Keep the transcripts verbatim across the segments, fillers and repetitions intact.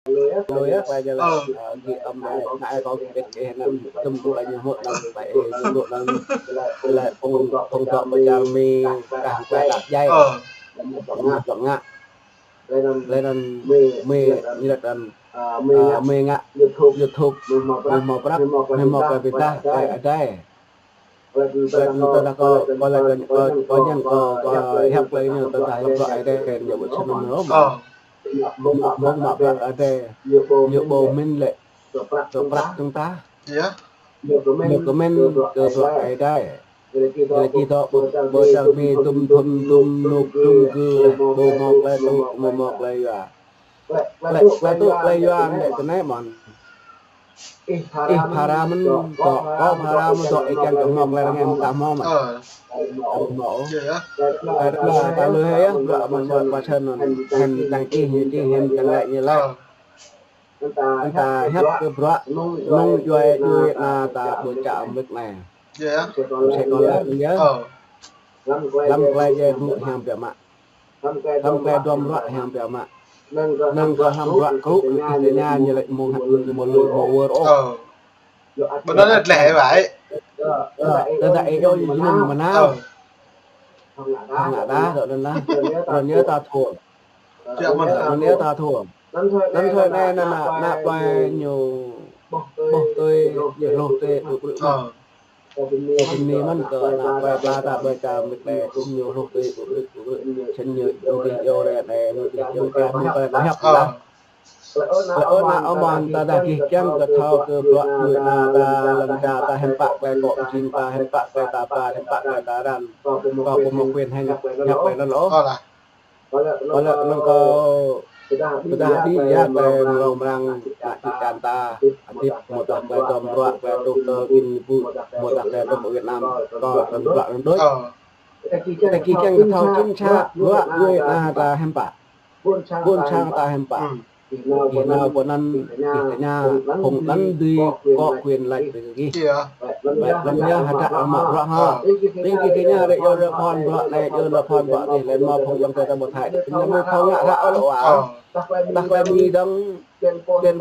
Lui á, klai jơ lĕ, ơ, gih ăm lĕ, ngă ai kâo gih pĕt kơ anŭn, tŭm kơ klai ñu hŏk anŭn, klai ih ñu hŏk anŭn, lĕ phung, phung dŏ pơ čar Mi, kah klai đăp djai. Ơ. Ñu dŏ ngă. Lĕ anŭn, Mi, ñu lĕ anŭn, ơ, Mi ngă YouTube, Mi hmâo prăk, Mi hmâo klai pơdah, klai adai. Klai tơdah kâo, kâo lĕ kâo, kâo, kâo ñăn kâo, kâo hiăp klai ñu tơdah hiăp bruă Ơi Adai kơ ñu ƀu sĭt mơ̆n ôh. Ơ. Mơ̆ng mă bruă Ơi Adai, ñu ƀu mĭn lĕ, tơpă prăk tơ̆ng tah. Yơh. Ñu kơmĭn kơ bruă Ơi Adai. Ñu lĕ kih dŏ ƀu, ƀu čar Mi tŭm, tŭm, tŭm, nuk, tŭm, gư, lĕ, ƀu hmâo klai tŭ, ƀu hmâo klai yua. Lĕ, klai tŭ, klai yua, lĕ tơ anai mơ̆n. Ih phara mơ̆n, dŏ, kâo phara mơ̆n dŏ, ih kiăng kơ hmâo klai rơngai mơ̆n ta hmâo mơ̆n. Ơ. Ơ, hmâo. Yơh. Ơ, ta lui hĭ yơh, bruă mơ̆n bruă pơsăn mơ̆n. Hĭn čang čih ñu čih, hĭn čang laĭ ñu laĭ. Anŭn ta hiăp kơ bruă, mơ̆ng djuai, djuai anŭn ta ƀu čă mơ̆n anai. Yơh. Sĕ kâo laĭ anŭn yơh. Ơ. Lăm klai djuai gŭ hiam biă mă. Lăm klai duăm ruă hiam biă mă. Năng kơ lăm bruă krŭ, kơ tơña ñu lĕ mơ̆ng hă, mơ̆ng lui, mơ̆ng wơr ôh. Ơ. Ƀu anŭn lĕ gleh wai. Ơ, tơdah ih iâu ñu jơnum mơnao. Ơ. Hăng ngă ta, dŏ anŭn lah. Anŭn yơh ta thâo. Yơh mơ̆n. Anŭn yơh ta thâo. Anŭn thâo anai anŭn, anŭn, anŭn plơi ñu ƀuh tui, yơh hluh tui, ƀu ƀrư̆ mơ̆n. Ơ. Kâo bơni mơ̆n kơ anŭn plơi pla ta ƀơi čar Mi lĕ ñu hluh tui, ƀu ƀrư̆, ƀu ƀrư̆. Sĭt ñu, ñu dih iâu rai anai, ñu dih iâu rai, mơ̆ng plơi ta hiăp lah. Lĕ ơ anŭn, ơ mơ̆n, tơdah gih kiăng kơ thâo kơ bruă djuai anŭn ta lăng čar ta hiư̆m pă klai kŏ pơjing ta, hiư̆m pă klai ta ba, hiư̆m pă klai ta răn. Kâo ƀu hmâo quyền hăng hiăp klai anŭn ôh. Ơ lah. Ơ lĕ anŭn kâo tơdah đĭ ya klai mrâo mrang, ană čư̆ čan ta, hơdip, hmâo tah klai duăm ruă, klai truh kơ ƀing ƀu, hmâo tah klai truh Việt Nam, kâo tơm bruă anŭn đôč. Ơ. Tơdah gih kiăng kơ thâo chính xác bruă djuai anŭn ta hiư̆m pă. Ƀôn sang ta hiư̆m pă. Gih nao pơ anŭn, gih tơña, phung anŭn dưi kŏ quyền laĭ brơi kơ gih. Lĕ anŭn yơh hơdră mă bruă hă. Ƀing gih tơña rĕ iâu ră phon bruă anai, iâu ră phon bruă adih, lĕ mơ̆ phung ayŏng adơi ta ƀu thâo. Tơña mơ̆ thâo ngă ră ôh lĕ wa. Tah klai Mi dơ̆ng, ƀing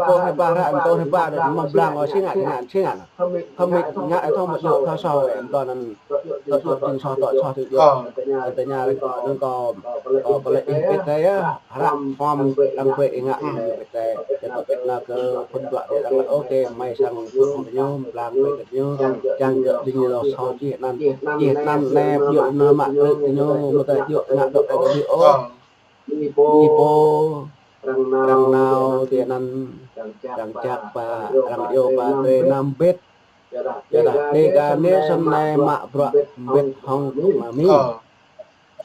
pô hơpa ră, pô hơpa ră, mơ̆ blang ôh, si ngă, si ngă, si ngă. Hơmĭ ngă thâo mă djơ̆ thâo soh, lĕ anŭn. Tơjuăt jing soh, tơjuăt soh tơjuăt. Ơ. Tơña rĕ kâo anŭn kâo, kâo pơlĕ ih pĕt tơi yơh, hră hom arăng pĕ ih ngă ih pĕt tơi. Kơ tơpĕt anŭn kơ phun bruă tơi arăng laĭ, ôkê, mơi sang phun kơ ñu, blang pĕ kơ ñu, čang kơ ƀing ñu lŏ soh čih anăn, čih anăn anai, djơ̆ anŭn mă krư̆ kơ ñu, mơ̆ tơjuăt ngă dŏ kơ ñu ôh. Ih pô, arăng nao tui anăn, arăng jak pă, arăng iâu pă tơi anăn ƀĕt. Yua dah Dega Nation anai mă bruă mbĭt hŏng Ruk Nami. Ơ.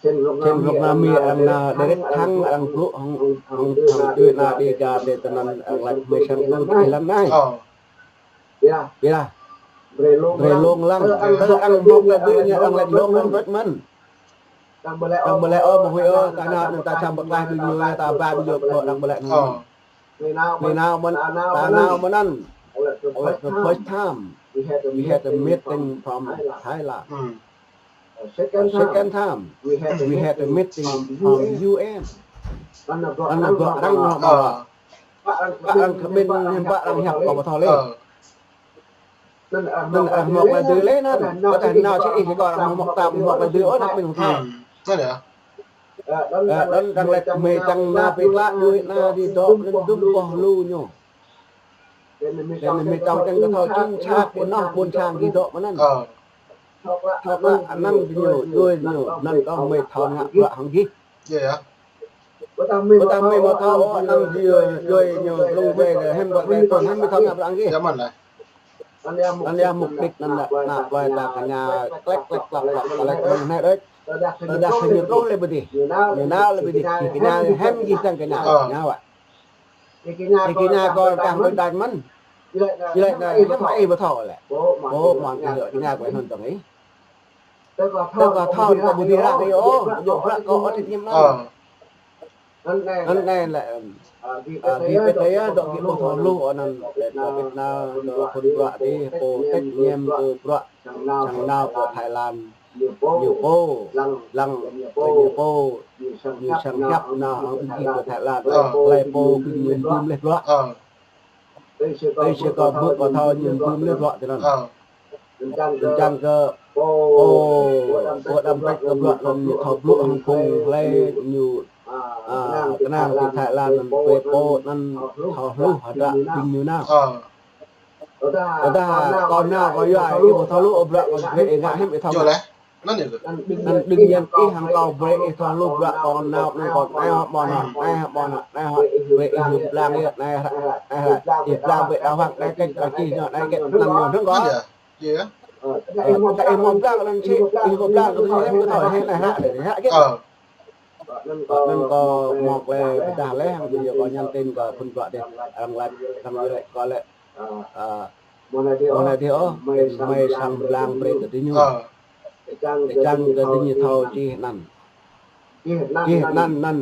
Sĭt Ruk Nami arăng nao direct thẳng arăng brŭ hŏng, hŏng, hŏng djuai ană Dega tui tơnăn arăng laĭ mơi sang ư tơ lăn anai. Ơ. Yua dah brơi lông lăng. Tơ arăng hmâo klai dưi ñu arăng laĭ lông lăng đôč mơ̆n. Arăng ƀu laĭ ôh mơ̆ huĭ ôh, ta nao anŭn ta čăm pơklaih ƀing ñu, ta ba ƀing ñu pơ arăng ƀu laĭ anŭn. Ơ. Người nao mơ̆n, ta nao mơ̆n anŭn. Like the first time, we had a meeting from Thailand. Hmm. Second time, we had a meeting from U N. Anŭn bruă arăng nao mă. Ơ. Arăng kơmĭn hiư̆m pă arăng hiăp kâo ƀu thâo lĕ. Ơ. Anŭn arăng hmâo klai dưi lĕ anŭn. Tơdah nao čih ih kơ arăng hmâo mă ta hmâo klai dưi ôh, anŭn ƀing hmâo. Hmm. Anŭn yơh. Ơ, anŭn arăng laĭ mơi čang nao pơklaih djuai ană dih dŏ anŭn dŭm boh lu ñu. Laĭ mơi čang čang kơ thâo chính xác ƀơi anŭn ƀôn sang gih dŏ mơ̆n anŭn. Ơ. Thâo klă anăn ƀing ñu, djuai ñu, anŭn kâo mơi thâo ngă bruă hăng gih. Yơh. Ƀôdah mơi mă thâo ôh, anŭn djuai, djuai ñu, lŏng djuai, hiư̆m bruă djuai, tơl hiư̆m mơi thâo ngă bruă hăng gih. Yơh mơ̆n lah. Anŭn yơh mục đích anŭn lĕ, ană plơi ta kơ ñu klĕk, klĕk, klăk, klăk, klĕk, mơ̆ng anai đôč. Tơdah kơ ñu truh lĕ pơ adih. Ñu nao lĕ pơ adih. Kơ ñu hiư̆m gih čang kơ ñu. Ơ. Ñu wă. Kơ ñu kơ kah ƀơi đač mơ̆n. Jơlĕ anai, hiư̆m mă ih ƀu thâo lĕ. Ơ, mơ̆n kơ ñu, kơ ñu ƀu hơnŭn tơ̆ng ih. Tơdah kâo thâo, kâo ƀu dưi ră kơ ih ôh, djơ̆ bruă kâo ôh trách nhiệm anŭn. Ơ. Anŭn anai lĕ, ơ, gih pĕt tơi yơh, dŏ gih ƀu thâo hluh, anŭn lĕ dŏ pĕt nao, dŏ phun bruă dih, pô trách nhiệm kơ bruă sang nao pơ Thái Lan. ñu pô, lăng, lăng, ñu pô, ñu sang hiăp nao hăng ƀing gih pơ Thái Lan, hlơi pô ƀing ñu mơ̆ng mlih bruă. Tui si kâo hmư̆ kâo thâo ñu mơ̆ng mlih bruă tui anŭn. Anŭn čang kơ pô, pô đam prĕč kơ bruă anŭn ñu thâo blŭ hăng phung hlơi ñu, a, kơnang ti Thái Lan anŭn, brơi pô anŭn thâo hluh hơdră ƀing ñu nao. Tơdah kâo nao kâo yua, ih ƀu thâo hluh bruă kâo brơi, ih ngă hiư̆m ih thâo ngă. Anŭn đương nhiên ih hăng kâo brơi ih thâo hluh bruă kâo nao anai kâo anai hŏ ƀôn anai, anai hŏ ƀôn anai, anai hŏ brơi ih hyu blang yơh, anai hră, anai hră, ih blang brơi đa hăng anai kĕt, anai čih ñu, anai kĕt anŭn ñu hrŏm kâo. Ơ, tơdah ih hmâo blang anŭn čih, ih hmâo blang kơ ñu hrŏm kơ thâo, anai hră, anai hră kĕt. Anŭn kâo hmâo tơlơi pơdah laih, hăng ƀu djơ̆ kâo nhắn tin kơ phun bruă dih, arăng laĭ, arăng laĭ kâo lĕ, a, mơ̆ng anai dih ôh, mơi sang blang brơi kơ diñu. Čang kơ diñu thâo čih anăn. Čih anăn anăn.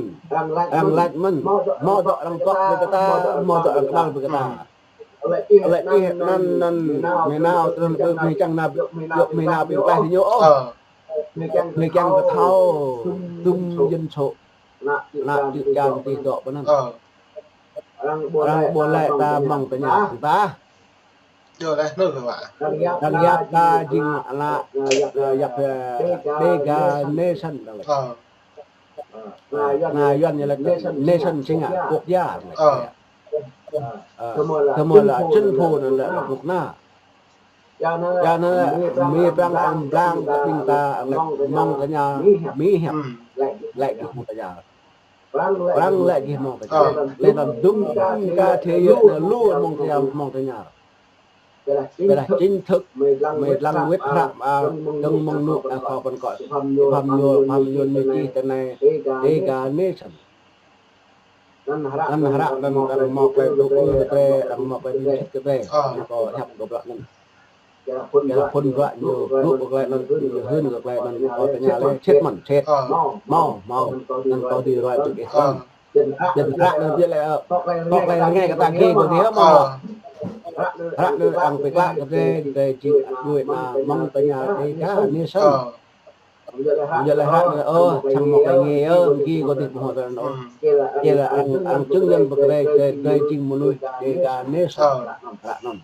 Arăng laĭ mơ̆n, hmâo dŏ arăng pŏk brơi kơ ta, hmâo dŏ arăng kơđăl brơi kơ ta. Lĕ čih anăn anăn, mơi nao tơl brơi mơi čang nao, djŏp mơi nao ƀing klaih diñu ôh. Mơi kiăng kơ thâo, dŭm dân số, ană čư̆ čan dih dŏ pơ anăn. Arăng ƀu laĭ ta mơ̆ng tơña ta. Arăng yap ta jing ană, yap, ơ, Dega Nation. Ană Yuan ñu laĭ nation jing ană quốc gia. Ơ, tơma lĕ chính phủ anŭn lĕ quốc gia. Yua anŭn lĕ mơi pơrăng pơblang kơ ƀing ta lĕ mơ̆ng tơña mi hiăp. Lĕ gih mơ̆ng tơña. Pơrăng lĕ gih mơ̆ng tơña. Lĕ anŭn dŭm ka thế giới anŭn lu mơ̆ng tơña, mơ̆ng tơña. Ƀiădah chính thức mơi lăng wĭt hră, a, dơ̆ng mơ̆ng anŭn, a, kâo pơkŏ. Pham Yuan, Pham Yuan ñu čih tơ anai Dega Nation. Anŭn hră anŭn arăng hmâo tơlơi dŏ ư kơ drơi, arăng hmâo tơlơi ƀing čĭt kơ drơi. Kâo hiăp kơ bruă anŭn. Yua phun bruă ñu blŭ kơ tơlơi anŭn, ñu hưn kơ tơlơi anŭn, kâo tơña lĕ sĭt mơ̆n, sĭt. Hmâo, hmâo. Anŭn kâo dưi ruai ƀing ih lăng. Jing hră anŭn biă lĕ, ơ, tŏ tơlơi rơngai kơ ta gih kơ gih hmâo. Hră anŭn arăng pơklă kơ drơi, drơi jing djuai ană mơ̆ng tơña Dega Nation. Yua lĕ hră anŭn, ơ, čang hmâo tơlơi rơngai, ơ, gih kơ gih hmâo tơlơi anŭn. Yua lĕ arăng, arăng chứng nhân ƀơi drơi, drơi, drơi jing mơnuih Dega Nation. Hră anŭn.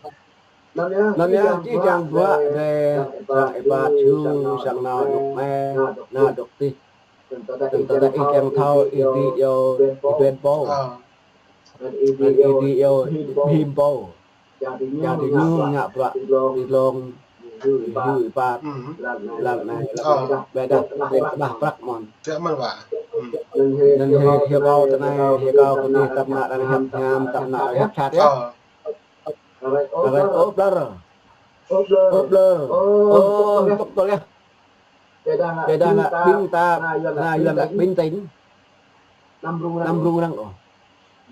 Anŭn yơh, čih čang bruă drơi, sang êbat hyu, sang nao dŏ anai, nao dŏ adih. Tơdah ih kiăng thâo, ih dĭ yơh, ih duen pô. Anŭn ih dĭ yơh, ih him pô. Yua diñu ngă bruă, ti glông, hyu êbat, lăng anai, lăng ƀiădah, ƀiădah, tơdah prăk mơ̆n. Anŭn hyu, hyu kâo tơ anai, hyu kâo kơ dih tơpă ană arăng hiăp hiam, tơpă ană arăng hiăp sat yơh. Arăng ôh ƀlŏr. Ôh ƀlŏr. Ôh, tŏk tŏk yơh. Ƀiădah ană ƀing ta, ană Yuan lĕ bình tĩnh. Anăm rŭng răng ôh.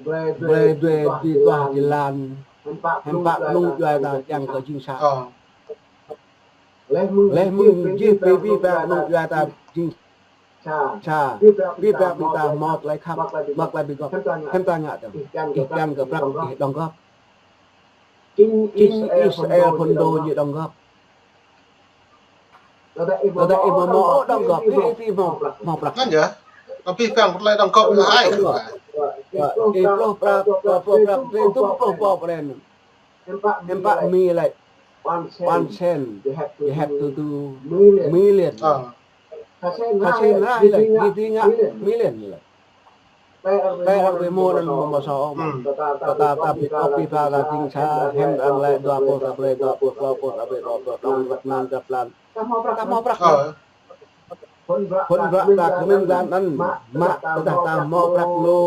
Brơi, brơi, brơi, tui tuah jơlan. Hiư̆m pă mơnŭng djuai ta kiăng kơ jing sa. Laih mơ̆ng jih pi pi păng mơnŭng djuai ta jing sa. Pi păng ƀing ta hmâo tơlơi khăp, hmâo tơlơi bi gŏp. Hiư̆m ta ngă tơ̆. Ih kiăng kơ prăk ih đóng góp. Chính Israel phun đô ñu đóng góp. Tơdah ih ƀu hmâo đóng góp, ih ƀu hmâo, hmâo prăk. Anŭn yơh. Pi păng tơlơi đóng góp ñu ai. Ih pluh prăk, pluh prăk, tơl dŭm pluh pô pren. Hiư̆m pă mi lĕ. One cent, you have to do million. Kha sen rai lĕ, gih dĭ ngă million lĕ. Tơl arăng ƀu hmâo anŭn ƀu hmâo sô. Tơdah ta pi kŏp pi pha ta jing sa, hiư̆m arăng lĕ dua pluh ta brơi dua pluh, dua pluh ta brơi dua pluh, dua pluh anăn, dua pluh anăn. Ta hmâo prăk. Phun bruă ta kơmĭn blan anŭn, mă tơdah ta hmâo prăk lu,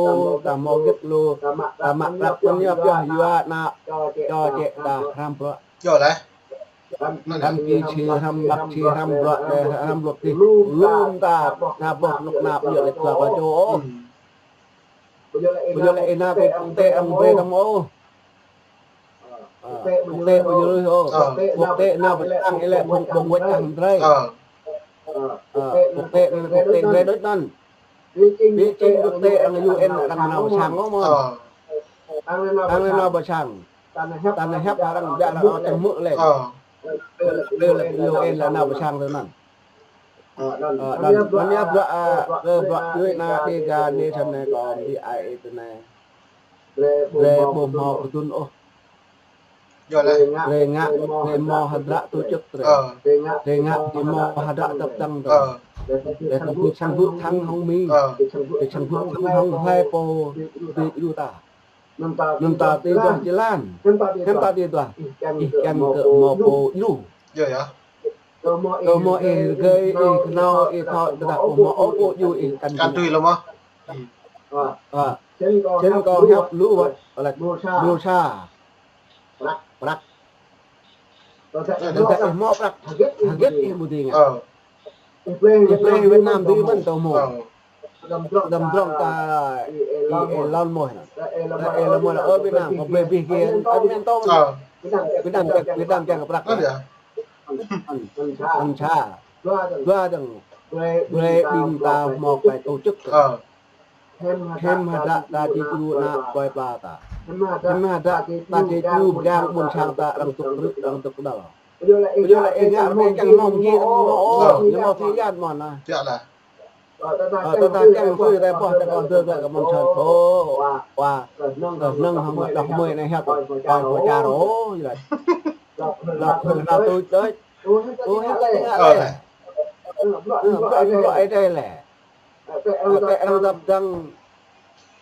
ta hmâo git lu, ta mă prăk anŭn yơh pioh yua ană čô čĕ ta hrăm bruă. Yơh lĕ. Hrăm ki či hrăm ƀăk či hrăm bruă đe hrăm bruă tih. Lŏm ta, ta boh nuk nap yơh lĕ kơ kơ čô ôh. Ƀu djơ̆ lĕ ih nao kơ quốc tế arăng brơi tăm ôh. Quốc tế ƀu djơ̆ ôh. Quốc tế nao pơ sang ih lĕ phung ƀơ̆ng wơ̆t arăng brơi. Quốc tế, quốc tế brơi đôč anŭn. Ƀiă jing quốc tế arăng U N arăng nao pơ sang ôh mơ̆n. Arăng nao pơ sang. Tơdah hiăp arăng ƀiă arăng ôh čang hmư̆ lĕ. Ƀiă lĕ U N lĕ nao pơ sang tui anŭn. Ơ, đăm, đăm, đăm yap bruă, ơ, kơ bruă djuai ană Dega anai, tơlơi anai kơ ƀing ai tơlơi anai. Brơi ƀu hmâo pơdun ôh. Brơi ngă, brơi hmâo hơdră tổ chức brơi. Brơi ngă, brơi hmâo hơdră dăp dăng brơi. Brơi kơ ƀing sang gŭ thăng hăng Mi. Ƀing sang gŭ thăng hăng hlơi pô ƀu djru ta. Anŭn ta tơlơi duah jơlan. Anŭn ta tơlơi duah. Ih kiăng kơ hmâo pô djru. Kơ hmâo ih rơgơi, ih kơnâo, ih thâo, tơdah ƀu hmâo pô djru ih kăn tui lơ mơ̆. Ơ. Čen kâo hiăp lu wơ̆t, ơ, lu sa. Prăk. Tơdah ih hmâo prăk, hơget ih ƀu dưi ngă. Ih plơi Việt Nam dưi mơ̆n tơ hmâo. Đăm drŏng ta, ih lŏn mơ̆. Ih lŏn mơ̆ lă, ơ, Việt Nam, kâo plơi bih kiăng, ơ, Việt Nam tơ. Việt Nam kiăng, Việt Nam kiăng prăk. Anŭn sa. Dua dơ̆ng. Brơi ƀing ta hmâo tơlơi tổ chức. Hiư̆m hơdră ta či djru ană plơi pla ta. Hiư̆m hơdră ta či djru pơgang ƀôn sang ta arăng dŏ krư̆, arăng dŏ kơđăl. Ƀu djơ̆ lĕ ih ngă rơmang kiăng hmâo mơ̆ng gih, hmâo ôh, ñu hmâo thâo yan mơ̆n anai. Ơ, tơdah kiăng tui rai boh, tơdah kâo dơ̆ kơ mơ̆ng čar ƀô̆, wa, kơ hnơ̆ng hăng mơ̆ đŏk mơ̆ anai hiăp, kâo pô čar ôh, yơh. Lăp hơ̆ na tui đôč. Ơ, hiư̆m tơlơi ngă lĕ. Ơ, bruă, bruă Ơi Adai lĕ. Ơ, tơ arăng dăp dăng.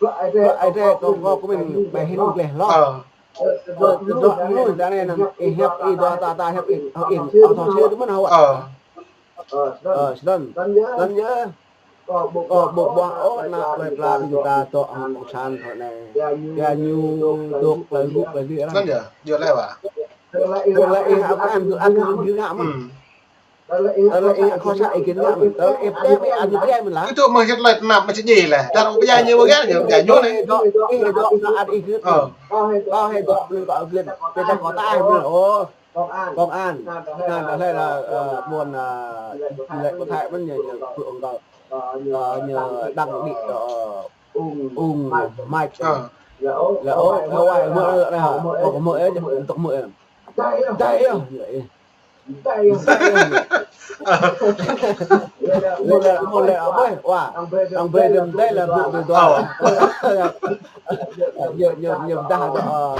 Bruă Ơi Adai kâo, kâo kơmĭn ƀai hĭn gleh hloh. Ơ, tơdruă mơnuih ta anai anŭn, ih hiăp ih dua ta, ta hiăp ih, ih, ih thâo sĭt mơ̆n hă. Ơ, snăn. Snăn yơh. Kâo ƀu ƀuh ôh ană plơi pla ƀing ta dŏ hăng cộng sản thoi anai. Gah ñu dŏ plơi gŭ plơi dih arăng. Snăn yơh, djơ̆ lĕ wa. Tơlơi ih ngă, ih ngă mơ̆n. Tơlơi ih ngă kơ sa ih gĭt ngă mơ̆n. Tơlơi ih pơdjai mơ̆n, ih pơdjai mơ̆n lah. Kơ tŭ mơ̆ hiăp tơlơi tơnap mơ̆ či djai lĕ. Dah kâo pơdjai ñu wơ̆t, ñu pơdjai ñu anai. Ih dŏ, ih dŏ, ană ih gĭt. Ơ. Kâo hĭ dŏ, anŭn kâo gĭt. Tơdah kâo taih mơ̆n. Ơ. Công an. Anai dah lĕ, ơ, ƀôn, ơ, lĕ pơthai mơ̆n ñu, ñu pơ̆ng kâo. Ơ, ñu đang đĭ, ơ, ung măt. Ơ. Lĕ ôh, lĕ ôh, mơ̆ lĕ hă. Kâo mơ̆ ih, tŏk mơ̆ ih. Dai yơh. Dai yơh. Lĕ, lĕ, mơ̆ lĕ, ơ, ƀơi, wa. Đang brơi rĭm dai lĕ ƀu djơ̆ dua. Ơ. Ñu, ñu, ñu dah dŏ, ơ,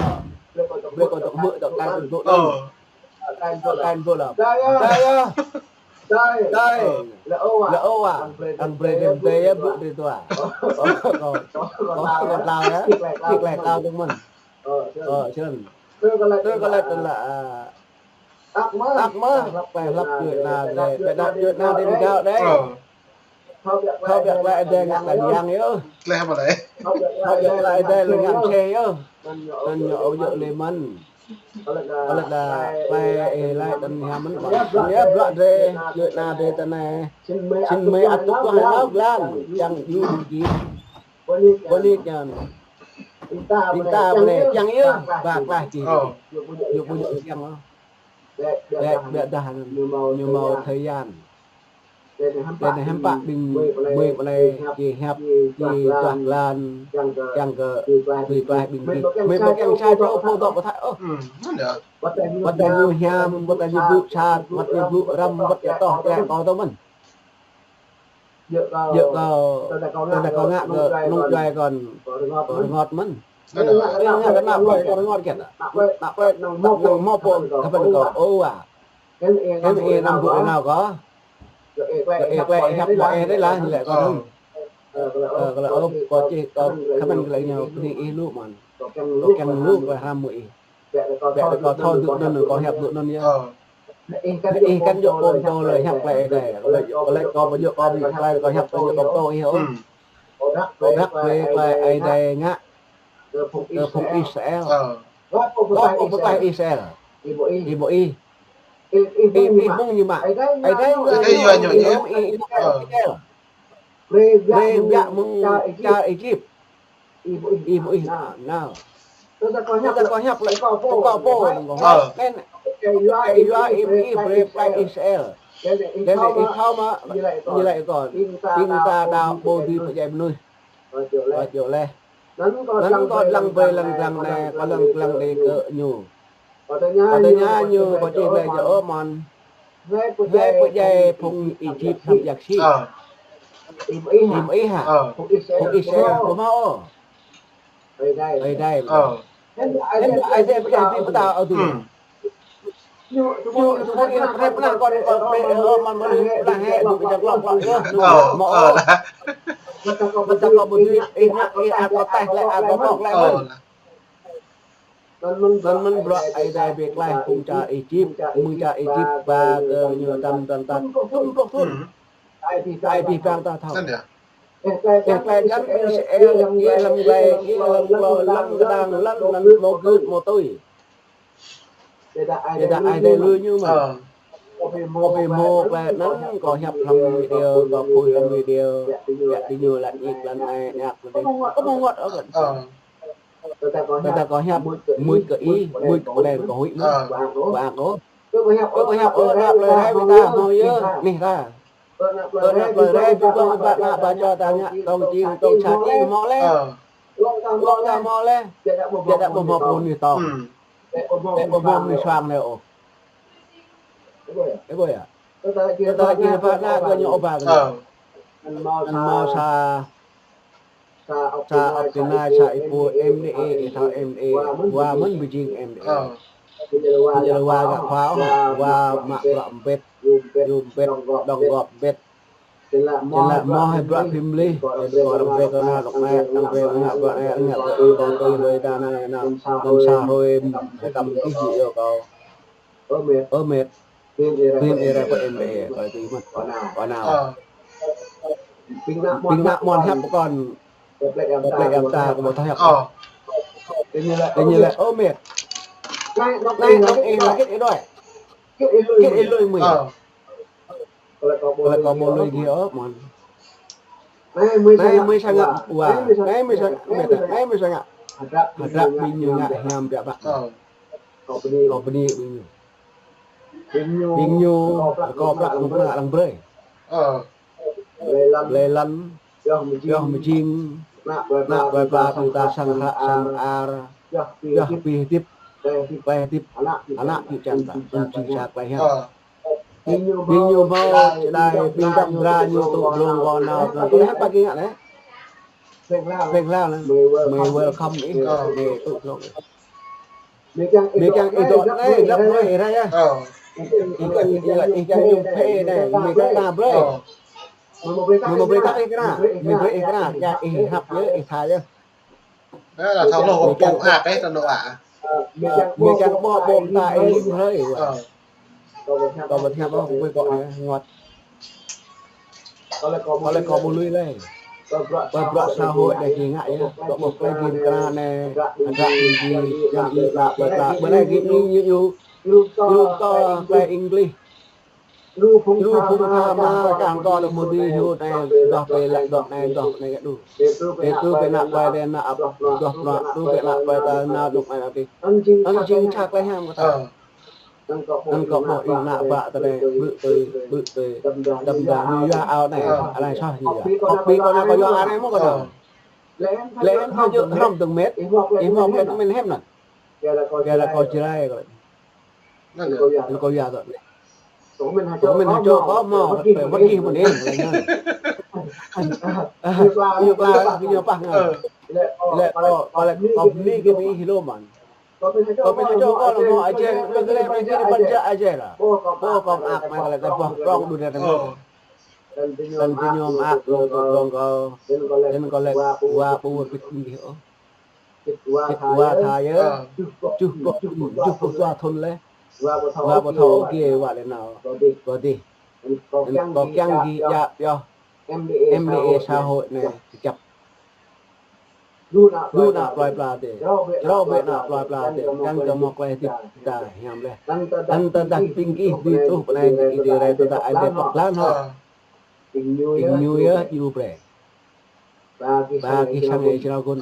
brơi kâo tŏk mơ̆ dŏ kăn tŭ dŏ. Ơ. Kăn tŭ lă. Dai yơh. Dai yơh. Dai. Dai. Lĕ ôh wa. Lĕ ôh wa. Đang brơi rĭm dai yơh ƀu djơ̆ dua. Ơ, kâo, kâo, kâo tlao yơh. Čih klĕ tlao dơ̆ng mơ̆n. Ơ, snăn. Tui kơ lĕ tơlơi, ơ, Ăt mơ̆, ăt mơ̆, hlăp, hlăp djuai ană drei, ƀiădah djuai ană drei ƀu gao đei. Ơ. Thâo biă klă Ơi Adai ngă kơ yang yơh. Kleh mơ̆ lĕ. Thâo biă klă Ơi Adai lĕ ngă mơsêh yơh. Anŭn ñu ƀu djơ̆ lĕ mơ̆n. Kơ lĕ kleh ih laĭ tơnah mơ̆n. Anŭn yơh bruă drei, djuai ană drei tơ anai. Sĭt mơ̆ ăt tŭ tuah nao glan, kiăng djru djru. Ƀơi anai kiăng. Ƀing ta ƀơi anai kiăng yơh, ba kleh kơ. Ơ. Ñu ƀu djơ̆ kiăng ôh. Ƀiă, ƀiădah ñu hmâo thời gian. Lĕ anai hiư̆m pă ƀing mơi pơ anai či hiăp, či duah glan, kiăng kơ tui kleh ƀing gih. Mơi ƀu kiăng sa čô pô dŏ pơthâo ôh. Wơ̆t tơdah ñu hiam, wơ̆t tơdah ñu blŭ sat, wơ̆t ñu blŭ răm, wơ̆t ñu tŏh, tơlơi kâo tŭ mơ̆n. Djơ̆ kâo, tơdah kâo ngă kơ nŭng djuai kâo, kâo rơngot mơ̆n. Ơ, ngă kơ ană plơi kâo rơngot kiăng. Ană plơi, ană plơi, ană plơi, ană plơi, ană plơi kâo. Ơ, wa. Hiư̆m ih anăm blŭ ih nao kâo. Kơ ih klĕ ih hiăp kơ ih đei lah, lĕ kâo anŭn. Ơ, kơ lĕ ôh, kâo čih, kâo kơmĭn kơ lĕ ñu, bơni ih lu mơ̆n. Kâo kiăng lu kơ hrăm mơ̆ng ih. Ƀiădah kâo thâo dŏ anŭn, kâo hiăp dŏ anŭn yơh. Ih kăn djơ̆ pô pơtô lĕ hiăp klĕ Ơi Adai. Kơ lĕ, kơ lĕ kâo ƀu djơ̆ kâo ƀu klĕ, kâo hiăp kơ djơ̆ kâo pơtô ih ôh. Kâo ƀiă klĕ Ơi Adai ngă kơ phung Israel. Ơ. Kâo pô pơklaih Israel. Ih ƀu ih. Ih ƀu ih. Ih, ih mơ̆ng ñu mă. Ơi Adai yua ñu, ih, ih, ih, Israel. Brơi ƀiă mơ̆ng čar Êjip. Ih ƀu ih nao. Tơdah kâo hiăp lĕ kâo pô. Ơ. Ơ. Ih yua ih, ih brơi pơklaih Israel. Lĕ ih thâo mơ̆, ñu laĭ kâo. Ƀing ta đaŏ ƀu dưi pơdjai mơnuih. Kâo djơ̆ leh. Anŭn kâo lăng brơi lăng drăng anai, kâo lăng lăng đĭ kơ ñu. Kâo tơña ñu, kâo čih lĕ djơ̆ ôh mơ̆n. Hlơi pơdjai phung Êjip hlăm yak sĭ? Ih mơ̆ ih hă? Phung Israel ƀu hmâo ôh. Ơi Adai. Ơ. Ơ, Ơi Adai pơdjai ƀing pơtao ôh tui. Ñu, ñu, ñu, ñu, ñu, pơnah kơ, kơ, kơ, ơ, mơ̆n, mơ̆n, pơnah hĕ, ñu pơdjai klŏk, klŏk, yơh, ñu mơ̆ ôh. Mơ̆n ta kơ ƀu dưi, ih ngă, ih ăt kơ taih lĕ, ăt kơ kŏk lĕ, mơ̆n. Anŭn mơ̆n bruă Ơi Adai pơklaih phung čar Êjip, phung čar Êjip ba kơ ñu tăm tăn tăn, tŭm pluh thŭn. Ai pih pang ta thâo. Ih tơlơi găn Israel, ih lăm glai, ih lăm glai, lăm kơdang, lăm, lăm mơgưt mơtui. Ƀiădah Ơi Adai lui ñu mơ̆n. Kâo ƀu hmâo tơlơi anŭn, kâo hiăp hlăm video, kâo phui hlăm video, ƀiădah ñu laĭ ñik lăn ai ñak lăn ai. Kâo ƀu hmâo ôh kâo. Tơdah kâo hiăp, mŭt kơ ih, mŭt kơ pơleng kâo huĭ mơ̆n. Ƀu ăt ôh. Kâo ƀu hiăp ôh, ană plơi rai ƀing ta hmâo yơh, anih ta. Ơ, ană plơi rai, ƀing ta, ƀing ta, ană ba čô ta ngă, tong čing, tong sa čing hmâo lĕ. Lŏng ta hmâo lĕ. Ƀiădah ƀu hmâo pô anih tong. Lĕ ƀu hmâo anih suang lĕ ôh. Ih ƀuh yơh. Tơdah jing pha ană kơ ñu ôh ba kơ ñu. Anŭn hmâo sa, sa ôk tơnai, sa ih pô M D A, ih thâo M D A. Wa mơ̆n ƀu jing M D A. Ñu lĕ wa gak khua ôh, wa mă bruă mbet, yŭ mbet, đóng góp mbet. Jing lĕ hmâo hai bruă phim lih, jing kơ răm brơi kơ ană lŏk anai, răm brơi ngă bruă anai, ngă bruă ih, kơ ih lui ta anai, anŭn, anŭn sa hrơi, hai tăm ih ñu iâu kâo. Ơ met. Ƀing ih rai pơ M D A, kâo tui mơ̆n. Kâo nao. Ƀing ană mơnuih hiăp pơkŏn. Kơ plĕ yam ta kơ ƀu thâo hiăp. Tui ñu lĕ, ơ met. Anai, anŭn ih lăi hơget ih đuaĭ. Hơget ih lui mơ̆n. Tơlơi kâo ƀu lui gih ôh mơ̆n. Anai mơi sa ngă wa. Anai mơi sa ngă, met, anai mơi sa ngă. Hơdră ƀing ñu ngă hiam biă mă. Kâo bơni ƀing ñu. Ƀing ñu rơkâo prăk mơ̆ng ană lăng brơi. Blơi lăn, pioh mơjing, ană plơi pla ƀing ta sang hră sang ar, pioh pih hơdip, tlaih hơdip, ană ƀing čan ta, anŭn jing sa tlaih hiam. Ƀing ñu hmâo čơđai, ƀing dăm dra ñu tŭ dlông kâo nao, tlaih hiam pă gih ngă lĕ. Pĕng hlao lĕ, mơi welcome ih, mơi tŭ dlông ih. Mơi kiăng ih dŏ anai, dlăp hrơi ih rai yơh. Ih kiăng, ih kiăng, ih kiăng jum phê anai, mơi kiăng ta brơi. Mơi mă brơi ta ih kơna, mơi brơi ih kơna, kiăng ih hăp yơh, ih tha yơh. Ơ, là thâo lôh pô ak ih, ta nô a. Mơi kiăng ƀô̆ ƀô̆ ta ih lim hrơi. Kâo ƀu hiăp ôh, kâo ƀu kŏ anai, ngŏt. Kâo lĕ kâo ƀu lui lơi. Kơ bruă xã hội anai gih ngă yơh. Kâo ƀuh tlaih gih kơna anai, hơdră gih kiăng ih lăp lăp lăp. Bơ anai gih ñu ñu ñu. Ñu tơlơi English. Ñu phung tha ma kiăng kơ lĕ mơ̆ dưi hyu anai, dŏ pơ lĕ dŏ anai, dŏ anai gah đu. Ih tŭ pơ ană plơi ta anai, dŏ bruă, tŭ pơ ană plơi ta anai, dŏ anai tih. Anŭn jing sa tlaih hiam kơ ta. Anŭn kâo ƀuh ih ană bă ta anai, ƀrư̆ tui, ƀrư̆ tui, dăm dăm ñu yua ao anai, anai soh ñu yua. Kâo ƀuh kâo anai kâo yua anai mơ̆ kâo ta. Lĕ em thâo yơh hrŏm dơ̆ng met, ih hmâo plĕ tơmen hiam anŭn. Kiăng lĕ kâo Jrai kâo. Anŭn kâo yua tơ. Tơmen hơčô kâo hmâo, wơ̆t gih mơ̆n ih. Ñu pla, ñu pah ngă. Lĕ kâo, kâo lĕ kâo bơni kơ ih lu mơ̆n. Kâo ƀu hơčô kâo lĕ hmâo ajai, mă kơ lĕ mă kơ lĕ pơjă ajai lah. Ƀô̆ kâo mơak, mă kơ lĕ tơƀah prŏng đu anai tơmen. Anŭn ƀing ñu mơak lu tŭ dlông kâo. Anŭn kâo lĕ wa ƀu wơ̆t pĭt ƀing gih ôh. Pĭt wa tha yơh. Tơjuh pluh, tơjuh pluh dua thŭn lĕ. Wa ƀu thâo ôh gih wa lĕ nao pơ adih. Anŭn kâo kiăng gih djă pioh M D A xã hội anai kơjăp. Lu ană plơi pla tih. Jrao bĕ ană plơi pla tih. Kiăng kơ hmâo tlaih hơdip ta hiam laih. Anŭn tơdah ƀing gih dưi truh pơ anai, ih dưi rai tơdah ai bĕ pơk lan hŏ. Ƀing ñu yơh djru brơi. Ba gih sang ih jrao gŭn.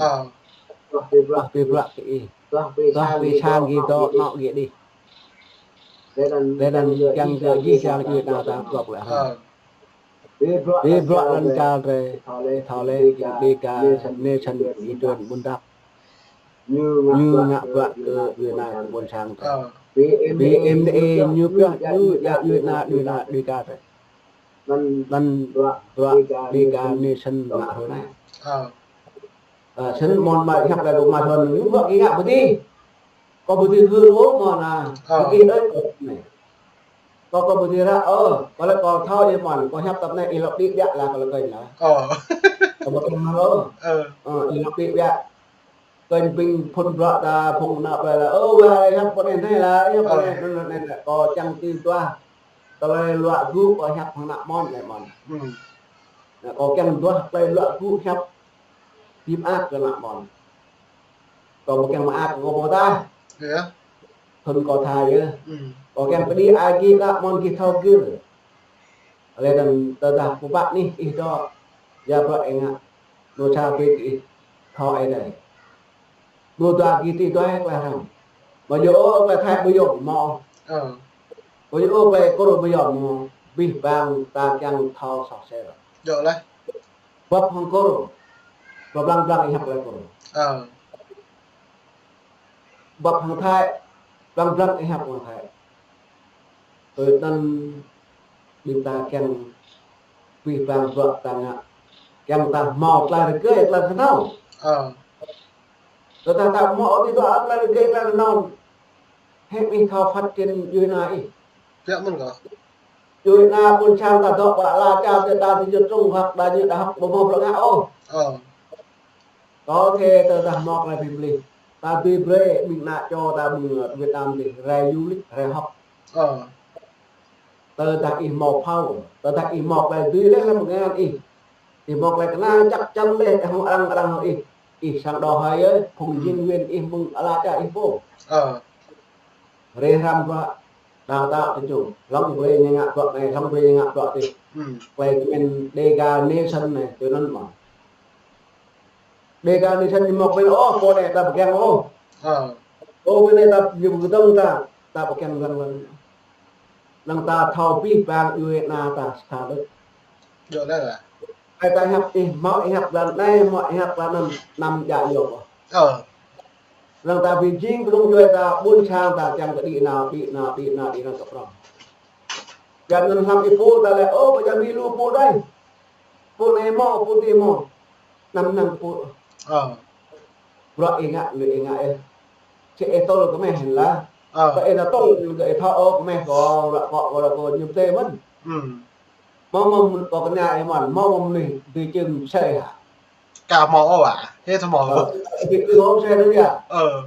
Pioh pih bruă kơ ih. Pioh pih sang gih dŏ anŏ gih đih. Lĕ anŭn kiăng kơ jih jang djuai ania ta dŏ lĕ hrŏm. Pih bruă lŏn čar drơi, thâo lĕ, jing Dega, nation, ih trŭn ƀun dap. Ñu ngă bruă kơ djuai ania kơ ƀôn sang ta. Vì em, vì em, em, em, ñu pioh, ñu, ya, ñu, na, ñu, na, đi ca tơ. Anŭn, anŭn, bruă, Dega Nation mă hrơi anai. Ờ. Ờ, sĭt mơ̆n mă hiăp laih dŏ mă hrơi anai, ñu bruă kơ ngă ƀu dih. Kâo ƀu dih hơr ôh mơ̆n ah. Ờ. Kơ ih đơi kâo anai. Kâo, kâo ƀu dih ră, ơ, kâo laĭ kâo thâo ih mơ̆n, kâo hiăp tơpă anai ih lŏk đĭ ƀiă lah kâo laĭ kơ ih lah. Ờ. Kâo ƀu thâo ôh. Ờ. Ờ, ih lŏk đĭ ƀiă. Kơ ƀing phun bruă ta phun ană plei lah. Ơ, wa, hiăp pơ anai anai lah, hiăp pơ anai, anai, anai, anai. Kâo čang tui duah. Tơlơi luă gŭ kâo hiăp hăng ană mơ̆n, anai mơ̆n. Hmm. Anai, kâo kiăng duah tơlơi luă gŭ hiăp. Ƀing mơak kơ ană mơ̆n. Kâo ƀu kiăng mơak kơ kâo ƀu tah. Iya. Thun kâo tha yơh. Hmm. Kâo kiăng pơđĭ ai gih ană mơ̆n gih thâo gir. Laih anŭn tơdah pơpă anih ih dŏ, ya bruă ih ngă, ñu sa brơi kơ ih thâo Ơi Adai. Ñu dua gih tui dua ih tơlơi hrăm. Ƀu djơ̆ ôh tơlơi Thái ƀu yôm mơ̆. Ờ. Ƀu djơ̆ ôh tơlơi Kur ƀu yôm mơ̆. Abih bang ta kiăng thâo soh sel. Djơ̆ laih. Bưp hăng Kur, blang blang ih hiăp tơlơi Kur. Ờ. Bưp hăng Thái, blang blang ih hiăp hăng Thái. Tui anŭn ƀing ta kiăng abih bang bruă ta ngă, kiăng ta hmâo tơlơi rơgơi, tơlơi kơnơ̆ng. Ờ. Tơdah ta hmâo ôh tơlơi rơgơi, tơlơi kơnơ̆ng, hĕ ih thâo phát triển djuai ania ih. Biă mơ̆n kâo. Djuai ania ƀôn sang ta dŏ ƀă ala čar ta, ta tơjơ̆ trŭng hăk đa ñu đa hăk ƀu hmâo bruă ngă ôh. Ờ. Kâo thâo tơdah hmâo tơlơi pơmlih. Ta dưi brơi ƀing ană čô ta ƀing Việt Nam dih, rai du lịch, rai hơ̆k. Ờ. Tơdah ih hmâo phao, tơdah ih hmâo tơlơi dưi laih lăm pơngan ih. Ih hmâo tơlơi kơna chắc chắn laih, ih hmâo arăng arăng hăng ih. Ih sang đô hơi ơi, phung nhân viên ih mơ̆ng ala čar ih pô. Ờ. Rai hrăm bruă, đào tạo tơ čô, hlŏng brơi ñu ngă bruă anai, hlŏng brơi ñu ngă bruă adih. Hmm. Tơlơi kơ min Dega Nation anai, tui anŭn mơ̆n. Dega Nation ñu mơ̆ ƀing ôh, pô anai ta ƀu kiăng ôh. Ờ. Ôh, ƀing anai ta ñu ƀu kơdơ̆ng ta, ta ƀu kiăng lăng lăng. Năng ta thâo abih bang djuai ania ta sa đôč. Djơ̆ laih lah. Ai ta hiăp ih, hmâo ih hiăp blan anai, hmâo ih hiăp blan anŭn, anăm djă yôm ôh. Ờ. Năng ta ƀu jing kơnung djuai ta, ƀôn sang ta kiăng kơ đĭ nao, đĭ nao, đĭ nao, đĭ nao kơ prŏng. Blan anŭn hlăm ih pô ta laĭ, ôh, ƀu djơ̆ mơ̆ lu pô dih. Pô anai hmâo, pô adih hmâo. Anăm năng pô. Ờ. Bruă ih ngă, lu ih ngă ih. Či ih tơl kơ meh hĭ lah. Ờ. Kơ ih ta tơl, kơ ih thâo ôh kơ meh kâo, bruă kâo, bruă kâo ñu tê mơ̆n. Hmm. Hmâo mơ̆n kâo kơ ñu ih mơ̆n, hmâo mơ̆n ih, tui čưng msĕ hă. Ka hmâo ôh wa, hĕ hmâo. Ơ, ƀu hmâo msĕ dơ̆ng yơh. Ơ.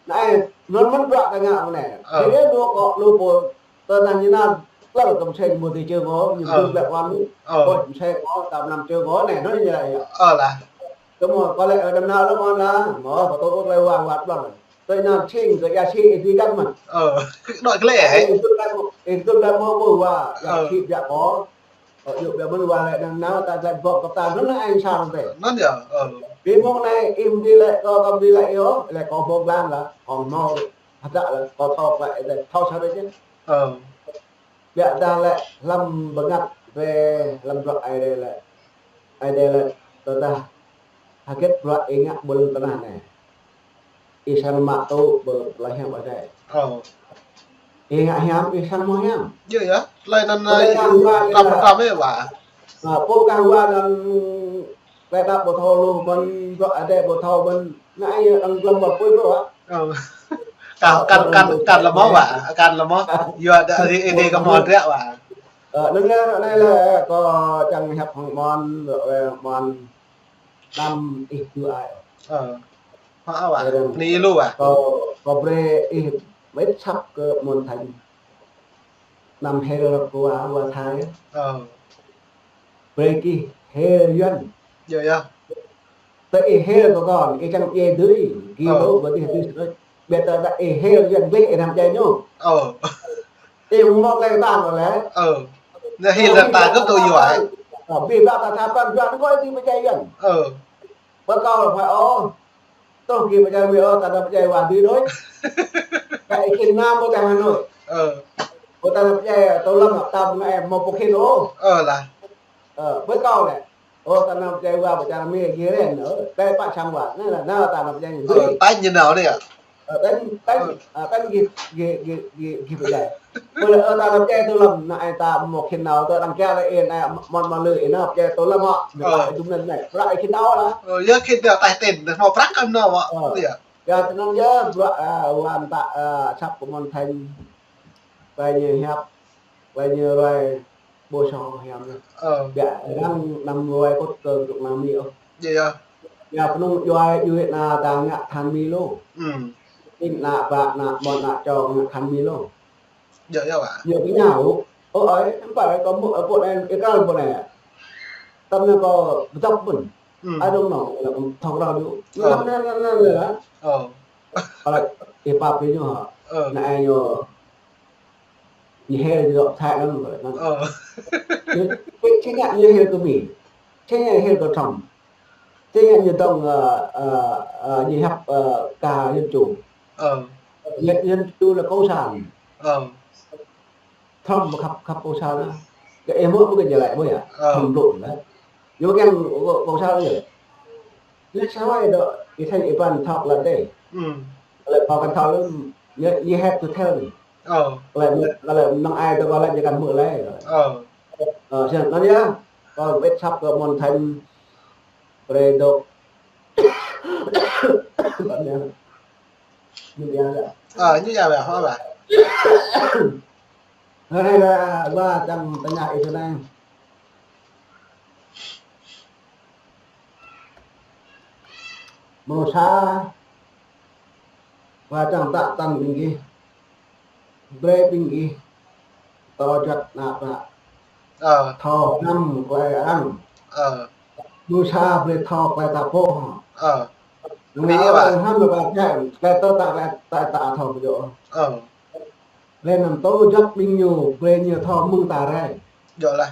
Anai, anŭn mơ̆n bruă ta ngă anai. Ơ. Hĕ lu kâo, lu pô, tơdah ñu nao, lăi kơ msĕ ñu ƀu tui čưng ôh, ñu ƀu tui lĕ wan. Ơ. Ôh, msĕ kâo, ta anăm čưng ôh, anai, anŭn ñu laĭ. Ơ lah. Tơma kâo laĭ, ơ, đăm nao lăm ôn lah, hmâo, pơtô ôh tơlơi wa, wa ƀlŏng. Tơl anŭn čing kơ ya či ih tui găn mơ̆n. Ơ, đuaĭ glaĭ hĕ. Ih tui găn mơ̆n, ih tui găn mơ̆n ƀu wa, ya či biă kâo. Ơ, yua biă mơ̆n wa laĭ anŭn nao ta laĭ bŏk kơ ta anŭn anai sang tê. Anŭn yơh, ơ. Ƀing mơ̆ng anai ih ƀu djơ̆ laĭ kâo, kâo ƀu djơ̆ laĭ ih ôh, laĭ kâo ƀơ̆ng blan lah, kâo hmâo. Hơdă lah, kâo thâo laĭ, thâo sa đôč yơh. Ơ. Biă dah laĭ hlăm bơngăt ƀơi hlăm bruă Ơi Adai laĭ. Ơi Adai laĭ, tơdah hơget bruă ih ngă ƀơi lŏn tơnah anai. Ih srăng mă tŭ ƀơi tơlơi hiam Ơi Adai. Ơ. Ih ngă hiam, ih srăng hmâo hiam. Djơ̆ yơh, tơlơi anŭn, tơlơi hiam wa, tram, tram yơh wa. Ơ, pô kah wa anŭn, tơlơi đăo ƀu thâo lu mơ̆n, bruă Ơi Adai ƀu thâo mơ̆n, anai yơh đang glăm wa pui bruă. Ơ. Kăn, kăn, kăn, kăn lơ̆m wa, kăn lơ̆m. Yua dah ih, ih, ih kơ hmâo dră wa. Ơ, anŭn yơh, anai lah, kâo čang hiăp hăng mơ̆n, ơ, mơ̆n. Anăm ih tui ai. Ơ. Hă wa. Ơ, anai lu wa. Kâo, kâo brơi ih mơit săp kơ mơ̆n thành. Anăm hil kơ wa, wa Thái. Ơ. Brơi gih hil Yuan. Djơ̆ yơh. Tơ ih hil kơ kâo, ih čang djai dưi, gih ƀu ƀu djai dưi sơđơi. Biă tơdah ih hil Yuan gleh ih anăm djai ñu. Ơ. Ih mơ̆ gleh ta mơ̆ lĕ. Ơ. Anai hil ta gơ̆p tui yua. Ơ, ƀing ta ta tha pran Yuan kâo ih ƀu djai Yuan. Ơ. Ƀơi kâo phải ôh. Tơl gih pơdjai mơ̆ ôh, ta anăm pơdjai wa dưi đôč. Kơ ih khĭn Nam ƀu tơngan nô̆. Ơ. Ƀu ta anăm pơdjai tơlơi lăm ta ƀu ngă em mơ̆ pô khĭn ôh. Ơ lah. Ơ, ƀơi kâo lĕ. Ôh, ta anăm pơdjai wa pơdjai mơ̆ gih ren, ơ, tơlơi pă sang wa. Anai lah, anai ta anăm pơdjai dưi. Ơ, tañ ñu nao anai yơh. Ơ, tơl, tơl, ơ, tơl gih, gih, gih, gih, gih pơdjai. Pơlơi, ơ, ta lăp djai tơ lăm, anai ta mơ̆ khĭn nao, tơ đang kia lĕ, ơ, anai, mơ̆n mă lơi, ơ, anai, djai tơ lăm hă. Ơ. Dum anai, anai, prăk khĭn nao lah. Ơ, yơh khĭn nao, taih ten, mơ̆ prăk kơ nao, mă. Ơ. Yơh. Yơh, tơnăn yơh, bruă, ơ, wan ta, ơ, săp kơ mơ̆n thành, tơlơi ñu hiăp, tơlơi ñu ruai, ƀu soh hiam. Ơ. Biă, răng năm ruai kôt kơ, kơ nao Mi ôh. Yơh, yơh. Yơh, pơnŭng juai, juai na ta ngă than Mi lu. Ư. Inh na ƀă, na ƀôn, na čô ngă than Mi lu. Yơh, yơh, ƀă. Yơh, kơ ñu. Ơ, ơi, em ƀă, kâo mŭk, ơ, ƀôn em, ơ, kâo ƀôn em. Tăm na kâo bơdăp ƀôn. Ư. I don't know, là kâo thâo ră lu. Ơ. Năm, năm, năm, năm, năm, năm. Ơ. Ơ, là, ih pap ih ñu hă. Ơ. Na ai ñu. Ñu hil dŏ Thái lăm, lăm. Ơ. Ñu, či, či ngă ñu hil kơ Mi. Či ngă hil kơ Trump. Či ngă ñu dŏng, ơ, ơ, ơ, ñu hiăp, ơ, kơ Dân Chủ. Ơ. Dân, Dân Chủ là cộng sản. Ơ. Trump mơ̆ khăp, khăp cộng sản ah. Kơ ih mơ̆, mơ̆ kơ ñu lĕ, mơ̆ yơh. Ơ. Trump blŭ lĕ. Ñu mơ̆ kiăng cộng sản lĕ. Lĕ sa wai dŏ, ih thâo ih pran thâo lĕ dêh. Ư. Lĕ pô kăn thâo lĕ, you, you have to tell me. Ơ. Lĕ, lĕ năng ai tơ kâo lĕ ñu kăn hmư̆ lĕ. Ơ. Ơ, čiăng anŭn yơh, kâo wơ̆t săp kơ mơ̆n thành, brơi dŏ. Anŭn yơh. Ñu yơh. Ơ, ñu yơh, yơh, hŏ lah. Hrơi anai lah, wa čang tơña ih tơ anai. Mơnuih sa, wa čang tă tăn ƀing gih. Brơi ƀing gih. Tơl juăt ană ƀă. Ơ. Thâo hrăm tơlơi arăng. Ơ. Mơnuih sa brơi thâo tơlơi ta pô. Ơ. Ană ƀă hrăm tơlơi ta čang, tơlơi tơ ta, ta, ta thâo pơjŏ. Ơ. Lĕ anăm tơl juăt ƀing ñu, brơi ñu thâo mơ̆ng ta rai. Djơ̆ lah.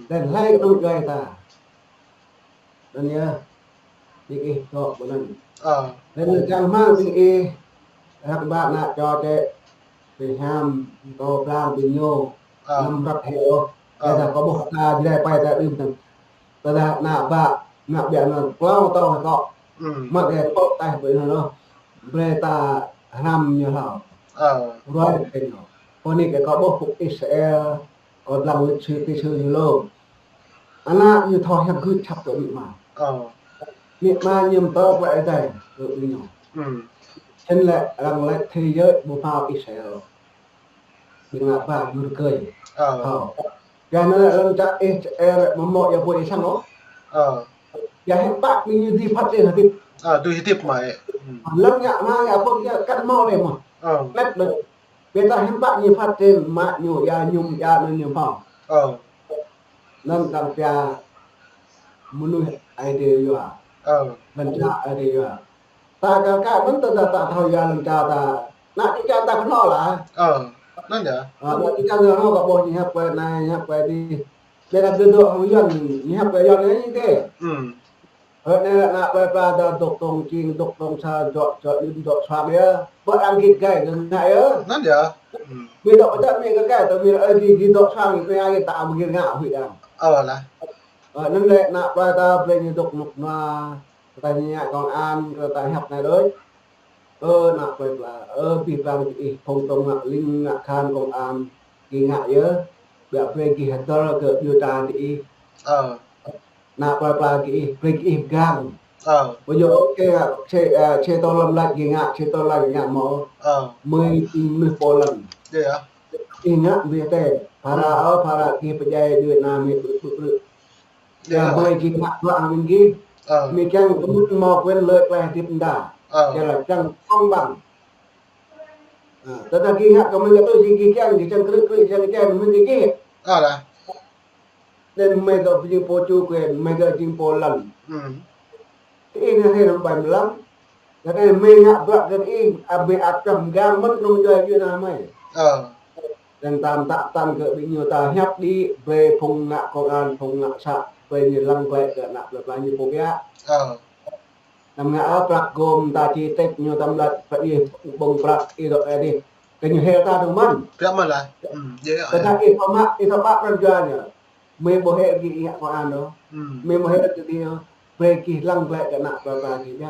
Lĕ hlơi kơ anŭn djuai ta. Anŭn yơh, ƀing ih dŏ ƀơi anŭn. Ơ. Lĕ anŭn čang hmang ƀing ih, hrăk ƀă ană čô čĕ, pơhiam, tơl pran ƀing ñu, ơ, anăm răt hĕ ôh. Ơ. Tơdah kâo ƀuh ta jrai pai ta đưm tơ̆ng. Tơdah ană ƀă, ană ƀă anŭn klâo tơ̆ng hĕ kâo. Ư. Mă đe pŏk taih ƀơi anŭn ôh. Brơi ta hrăm ñu hlâo. Ơ. Ruai ƀing ñu. Pô anai kơ kâo ƀuh pŭk Israel, kâo lăng lịch sử kơ sư ñu lu. Ană ñu thâo hiăp gưt čăp kơ amĭ ama. Ơ. Amĭ ama ñu mơ̆ tơl pơ Ơi Adai kơ ƀing ñu. Ư. Čen lĕ arăng lĕ thế giới ƀu hmâo Israel. Ƀing ană ƀă ñu rơgơi. Ơ. Ơ. Yua anŭn lĕ lăng čă Israel mơ̆ mơ̆ yua ƀu ih sang ôh. Ơ. Yua hiư̆m pă ƀing ñu dưi phat ih hơdip. Ơ, dưi hơdip mă. Ư. Lăng ngă mă ngă pô yua kăn mơ̆ lĕ mơ̆. Ơ. Lĕ lĕ. Ƀiă ta hiư̆m pă ñu phát triển mă ñu, yua ñu, yua anŭn ñu pơm. Ơ. Anŭn kar pia mơnuih Ơi Adai yua. Ơ. Lŏn čar Ơi Adai yua. Ta kar kaĭ mơ̆n ta, ta, ta thâo yua lŏn čar ta. Ană čô čar ta kơhnâo lah. Ơ. Anŭn yơh. Ơ, ană čô čar ta kơhnâo kơ ƀuh ñu hiăp kơ anai, ñu hiăp kơ adih. Ƀiă ta gơ̆ dŏ hăng Yuan, ñu hiăp kơ Yuan anai ñu dêh. Ư. Ơ, anai lĕ ană plơi pla ta dŏ tŏng čing, dŏ tŏng sa, dŏ, dŏ yun, dŏ sang yơh. Ƀă arăng git gai gơ̆ ngă yơh. Anŭn yơh. Ư. Ƀing dŏ pơčăt mĭ kơ gai, tơ mĭ ơi git, git dŏ sang, mĭ ai git ta mơ̆ git ngă huĭ arăng. Ơ lah. Ơ, anŭn lĕ ană plơi ta brơi ñu dŏ rơnŭk rơnua, kơ ta ngă công an, kơ ta hiăp anai đôč. Ơ, ană plơi pla, ơ, abih bang ƀing ih, phung tŏng ngă ling, ngă khan công an, gih ngă yơh, ƀiă brơi gih hơdơr kơ điều tra ƀing ih. Ơ. Ană plơi pla ƀing ih, brơi ƀing ih pơgang. Ơ. Ƀu djơ̆ ôh kơ, ơ, čê, ơ, čê tơl lăm lač gih ngă, čê tơl lač gih ngă mơ̆. Ơ. Mơi ƀing mơnuih pô lăn. Yơh, yơh. Ih ngă mơi tĕ, phara, ơ, phara gih pơdjai djuai ană mơi ƀrư̆, ƀrư̆, ƀrư̆. Yơh, yơh. Mơi gih ngă bruă mơ̆ng gih. Ơ. Mơi kiăng kơ mơ̆n mâo quyền lợi tơlơi hơdip mơda. Ơ. Yua lah kiăng công bằng. Ơ, tơdah gih ngă kơ mơi kơ tui gih kiăng, gih kiăng krư̆, krư̆, kiăng, kiăng, mơi gih gih. Ơ lah. Anŭn mơi dŏ jing pô chủ quyền, mơi dŏ jing pô lăn. Ư. Tơ ih anai hĭ anăm ƀai mlam. Tơdah mơi ngă bruă kơ ih, a mơi ăt čăm gang mơ̆n anŭn djuai djuai ană mơi. Ơ. Anŭn ta tă tăn kơ ƀing ñu ta hiăp đĭ, brơi phung ngă công an, phung ngă să, brơi ñu lăng glaĭ kơ ană plơi pla ñu pô biă. Ơ. Anăm ngă ôh prăk gôm ta či tĕč ñu tăm lač pơ ih ƀơ̆ng prăk ih dŏ adih. Kơ ñu hil ta dơ̆ng mơ̆n. Biă mơ̆n lah. Ư, yơh, yơh. Tơdah ih pơmă, ih pơmă pran jua ñu. Mơi ƀu hil gih ngă công an ôh. Ư. Mơi ƀu hil gih ôh. Brơi gih lăng glaĭ kơ ană plơi pla gih biă.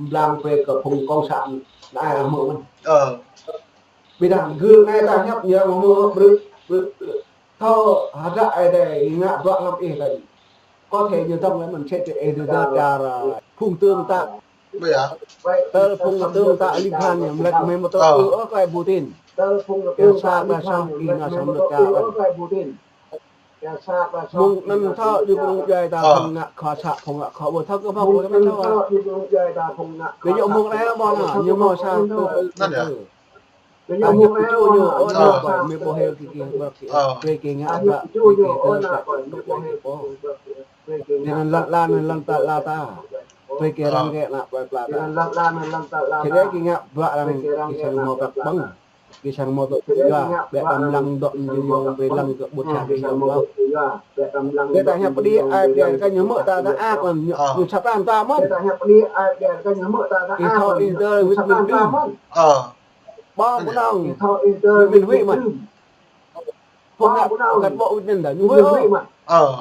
blang brơi kơ phung cộng sản anai hmư̆ mơ̆n. Ơ. Ƀiădah gơ̆ anai ta hiăp ñu mơ̆ brư̆, brư̆, brư̆. Thâo hơdră ai dai ngă bruă lăm ih tơi. Có thể ñu dŏng lĕ mơ̆n sĕ tơ ih dơ̆ dơ̆ čar, ơ, phung tương tác. Tơ phung tương tác ling than ñu mlĕk mơ̆ mơtô ơ ơ klai Putin. Yang sa klai sa ih ngă sa mlĕk čar. Mơ̆ng anŭn thâo ñu kơnung djuai ta phung ngă khua sa phung ngă khua ƀu thâo kơ phung ƀu thâo. Ƀiădah mơ̆ng anai ƀu anŭn ñu mơ̆ sa tơ tơ tơ. Ñu mơ̆ ñu ôh nă kơ mơ̆ ƀu hil kơ kơ ƀơ̆k kơ kơ ngă ƀă kơ kơ kơ kơ. Anŭn lăng lăng anŭn lăng ta la ta. Kơ kơ răng kơ nă plơi pla ta. Čơđai kơ ngă ƀă răng kơ sang mơ̆ ƀăk ƀơ̆ng. Kơ sang mơ̆ tŏ yua, ƀĕ tam lăng dŏ ñu yua, ƀĕ lăng kơ ƀut čar kơ sang mơ̆. Ƀĕ ta hiăp pơđĭ ai ƀĕ kơ ñu mơ̆ ta ta ak lăng ñu, ñu săp răng ta mơ̆n. Kơ thâo ih dơ̆ wĭt mĭn đưm. Ƀơ̆ng kơnơ̆ng. Wĭt mĭn huĭ mơ̆n. Phung ngă kăt ƀô̆ wĭt mĭn đa ñu huĭ ôh. Ơ.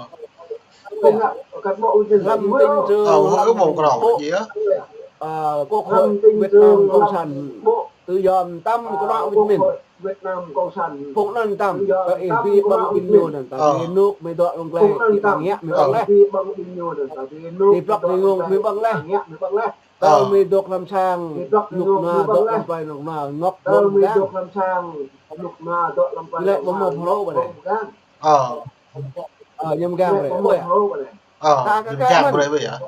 Phung ngă kăt ƀô̆ wĭt mĭn đa ñu huĭ ôh. Ơ, huĭ ƀô̆ kơnơ̆ng ƀô̆. Ơ, quốc hội Việt Nam Cộng sản tự do tam kơnơ̆ng wĭt mĭn. Phung anŭn tam, ơ, ih ƀing ƀơ̆ng ƀing ñu anŭn tam, ih nuk mĭ dŏ lŏng klai, ih ƀơ̆ng ngă mĭ ƀơ̆ng leh. Ih blŏk ih ngông mĭ ƀơ̆ng leh. Tơ mĭ dŏ lăm sang, nuk na dŏ lăm plơi nuk na, ngŏk dŏ lăm gang. Lĕ ƀu mơ̆ phrâo ƀă anai. Ơ, ñu mơ̆ gang brơi. Ơ, ñu mơ̆ gang brơi ƀơi yơh.